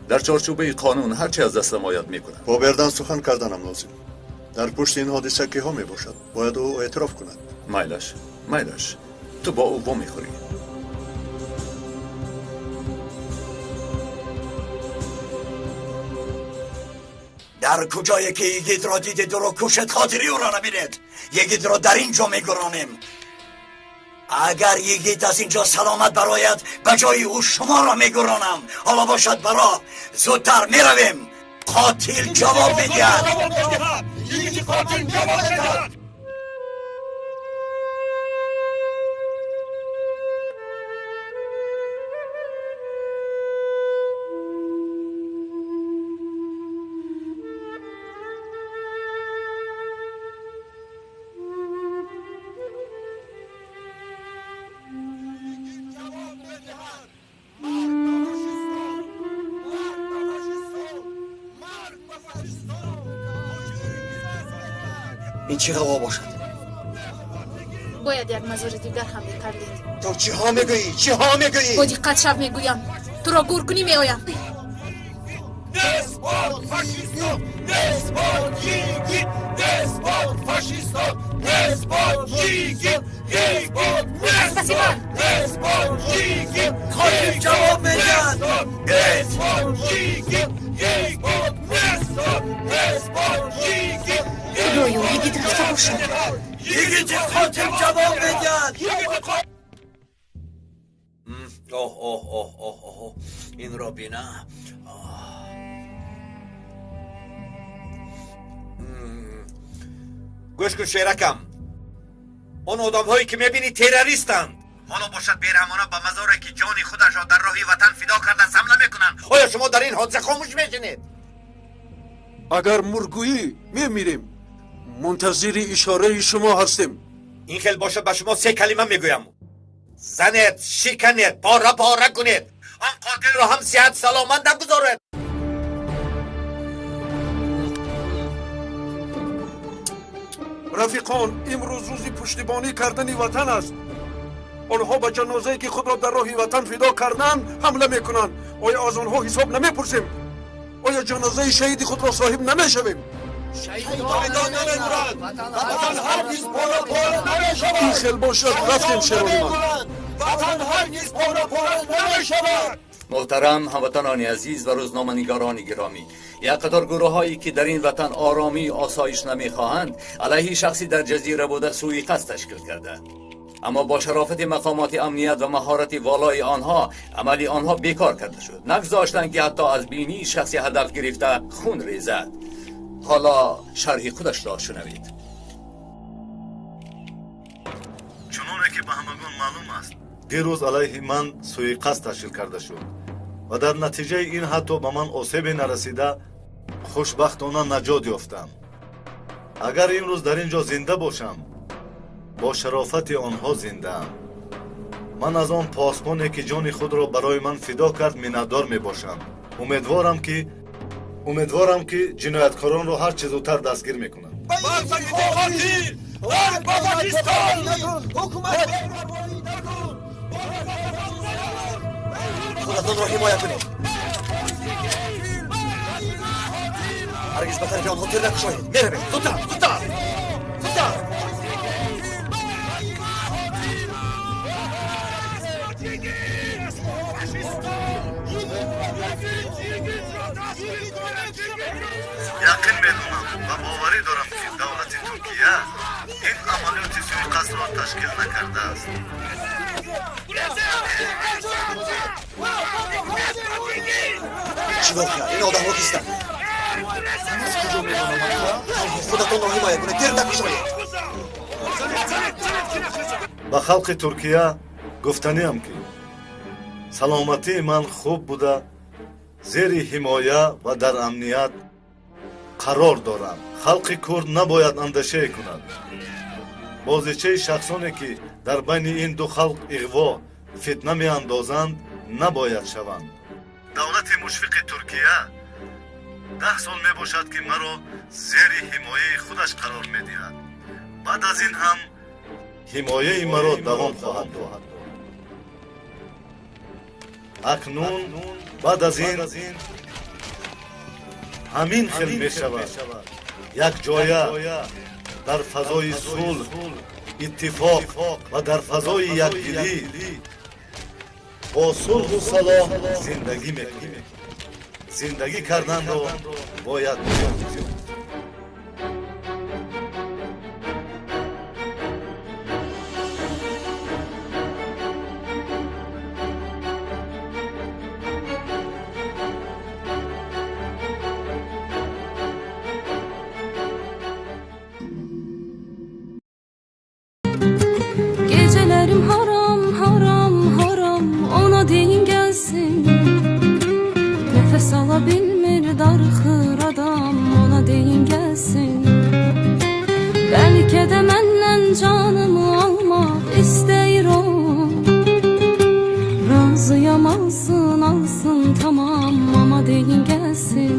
Speaker 1: Дар чорчӯбаи қонун ҳар чи аз дастам ояд мекунам.
Speaker 21: Бо Бердан сухан карданам лозим. Дар пушти ин ҳодиса киҳо мебошад? Бояд ӯ эътироф кунад.
Speaker 1: Майлаш, майлаш, ту бо ӯ вомехӯрӣ.
Speaker 19: Дар куҷое ки йигитро дидед, ӯро кушед, хотири ӯро набинед. Йигитро дар ин ҷо мегуронем. Агар йигит аз ин ҷо саломат барояд, ба ҷои ӯ шуморо мегуронам. Ҳоло бошад баро, зудтар меравем. Қотил ҷавоб медиҳад.
Speaker 6: Йигити қотил ҷавоб медиҳад.
Speaker 3: Ин чӣ ғаво бошад?
Speaker 5: Бояд як мазори дигар ҳам мекардед.
Speaker 3: Ту чиҳо мегӯӣ? Чиҳо мегӯӣ?
Speaker 5: Бо диққат шав мегӯям. Туро гур кунӣ меоям.
Speaker 6: Нест бод фашистон! Нест бод йигит! Нест бод фашистон! Нест бод йигит! Нест бод! Нест бод! Нест бод йигит!
Speaker 19: Қотил ҷавоб медиҳад.
Speaker 6: Нест бод йигит! Нест бод! Нест бод! Нест бод йигит!
Speaker 5: Худоё, йигит рафта бошад.
Speaker 19: Йигити қотил ҷавоб медиҳад.
Speaker 8: Оҳ, оҳ, оҳ, оҳ, оҳ, инро бина. Гӯш кун, шеракам, он одамҳое ки мебинӣ террористанд. Ҳоло бошад, бераҳмона ба мазоре ки ҷони худашро дар роҳи ватан фидо кардааст ҳамла мекунанд. Оё шумо дар ин ҳодиса хомӯш мешинед?
Speaker 14: Агар мургӯӣ, мемирем. Мунтазири ишораи шумо ҳастем.
Speaker 8: Ин хел бошад, ба шумо се калима мегӯям: занед, шиканед, пора пора кунед. Он қотилро ҳам сиҳат саломат нагузоред.
Speaker 14: Рафиқон, имрӯз рӯзи пуштибонӣ кардани ватан аст. Онҳо ба ҷанозае ки худро дар роҳи ватан фидо карданд ҳамла мекунанд. Оё аз онҳо ҳисоб намепурсем? Оё ҷанозаи шаҳиди худро соҳиб намешавем? Ин хел бошад, рафтем, шерони ман.
Speaker 9: Муҳтарам ҳамватанони азиз ва рӯзноманигорони гиромӣ, як қатор гурӯҳҳое ки дар ин ватан оромӣ осоиш намехоҳанд, алайҳи шахси дар ҷазира буда сӯи-қасд ташкил карданд. Аммо бо шарофати мақомоти амният ва маҳорати волои онҳо амали онҳо бекор карда шуд. Нагузоштанд ки ҳатто аз бинии шахси ҳадаф гирифта хун резад. Ҳоло шарҳи худашро шунавед.
Speaker 4: Чуноне ки ба ҳамагон маълум аст, дирӯз алайҳи ман сӯи-қасд ташкил карда шуд ва дар натиҷаи ин ҳатто ба ман осебе нарасида, хушбахтона наҷот ёфтам. Агар имрӯз дар ин ҷо зинда бошам, бо шарофати онҳо зиндаам. Ман аз он посбоне ки ҷони худро барои ман фидо кард миннатдор мебошам. Умедворам ки ҷинояткоронро ҳар чӣ зудтар дастгир мекунанд.
Speaker 3: Худатонро ҳимоя кунед. Ҳаргиз ба тарафи онҳо тир накушоед. Меравем. Зудтар, зудтар, зудтар.
Speaker 4: Яқин медонам ва боварӣ дорам, ки давлати Туркия ин амалиёти сӯиқасдро ташкил накардааст.
Speaker 3: Чӣ воқеа? Ин одамҳо кистанд? Аз куҷо медонам, ака? Худатонро ҳимоя кунед, тир накушоед.
Speaker 4: Ба халқи Туркия гуфтаниам, ки саломатии ман хуб буда, зери ҳимоя ва дар амният қарор дорам. Халқи курд набояд андешае кунад. Бозичаи шахсоне ки дар байни ин ду халқ иғво, фитна меандозанд, набояд шаванд. Давлати мушфиқи Туркия 10 сол мебошад, ки маро зери ҳимояи худаш қарор медиҳад. Баъд аз ин ҳам ҳимояи маро давом хоҳад дод. Акнун баъд аз ин ҳамин хел мешавад. Якҷоя дар фазои сулҳ, иттифоқ ва дар фазои якдилӣ бо сулҳу салоҳ зиндагӣ мекунем. Зиндагӣ карданро бояд биёмӯзем.
Speaker 10: Gecelerim haram haram haram, ona deyin gelsin. Nefes alabilmir darıxır adam, ona deyin gelsin. Belki de məndən canımı almaq istəyir o. Razıyam alsın alsın tamam, ama deyin gelsin.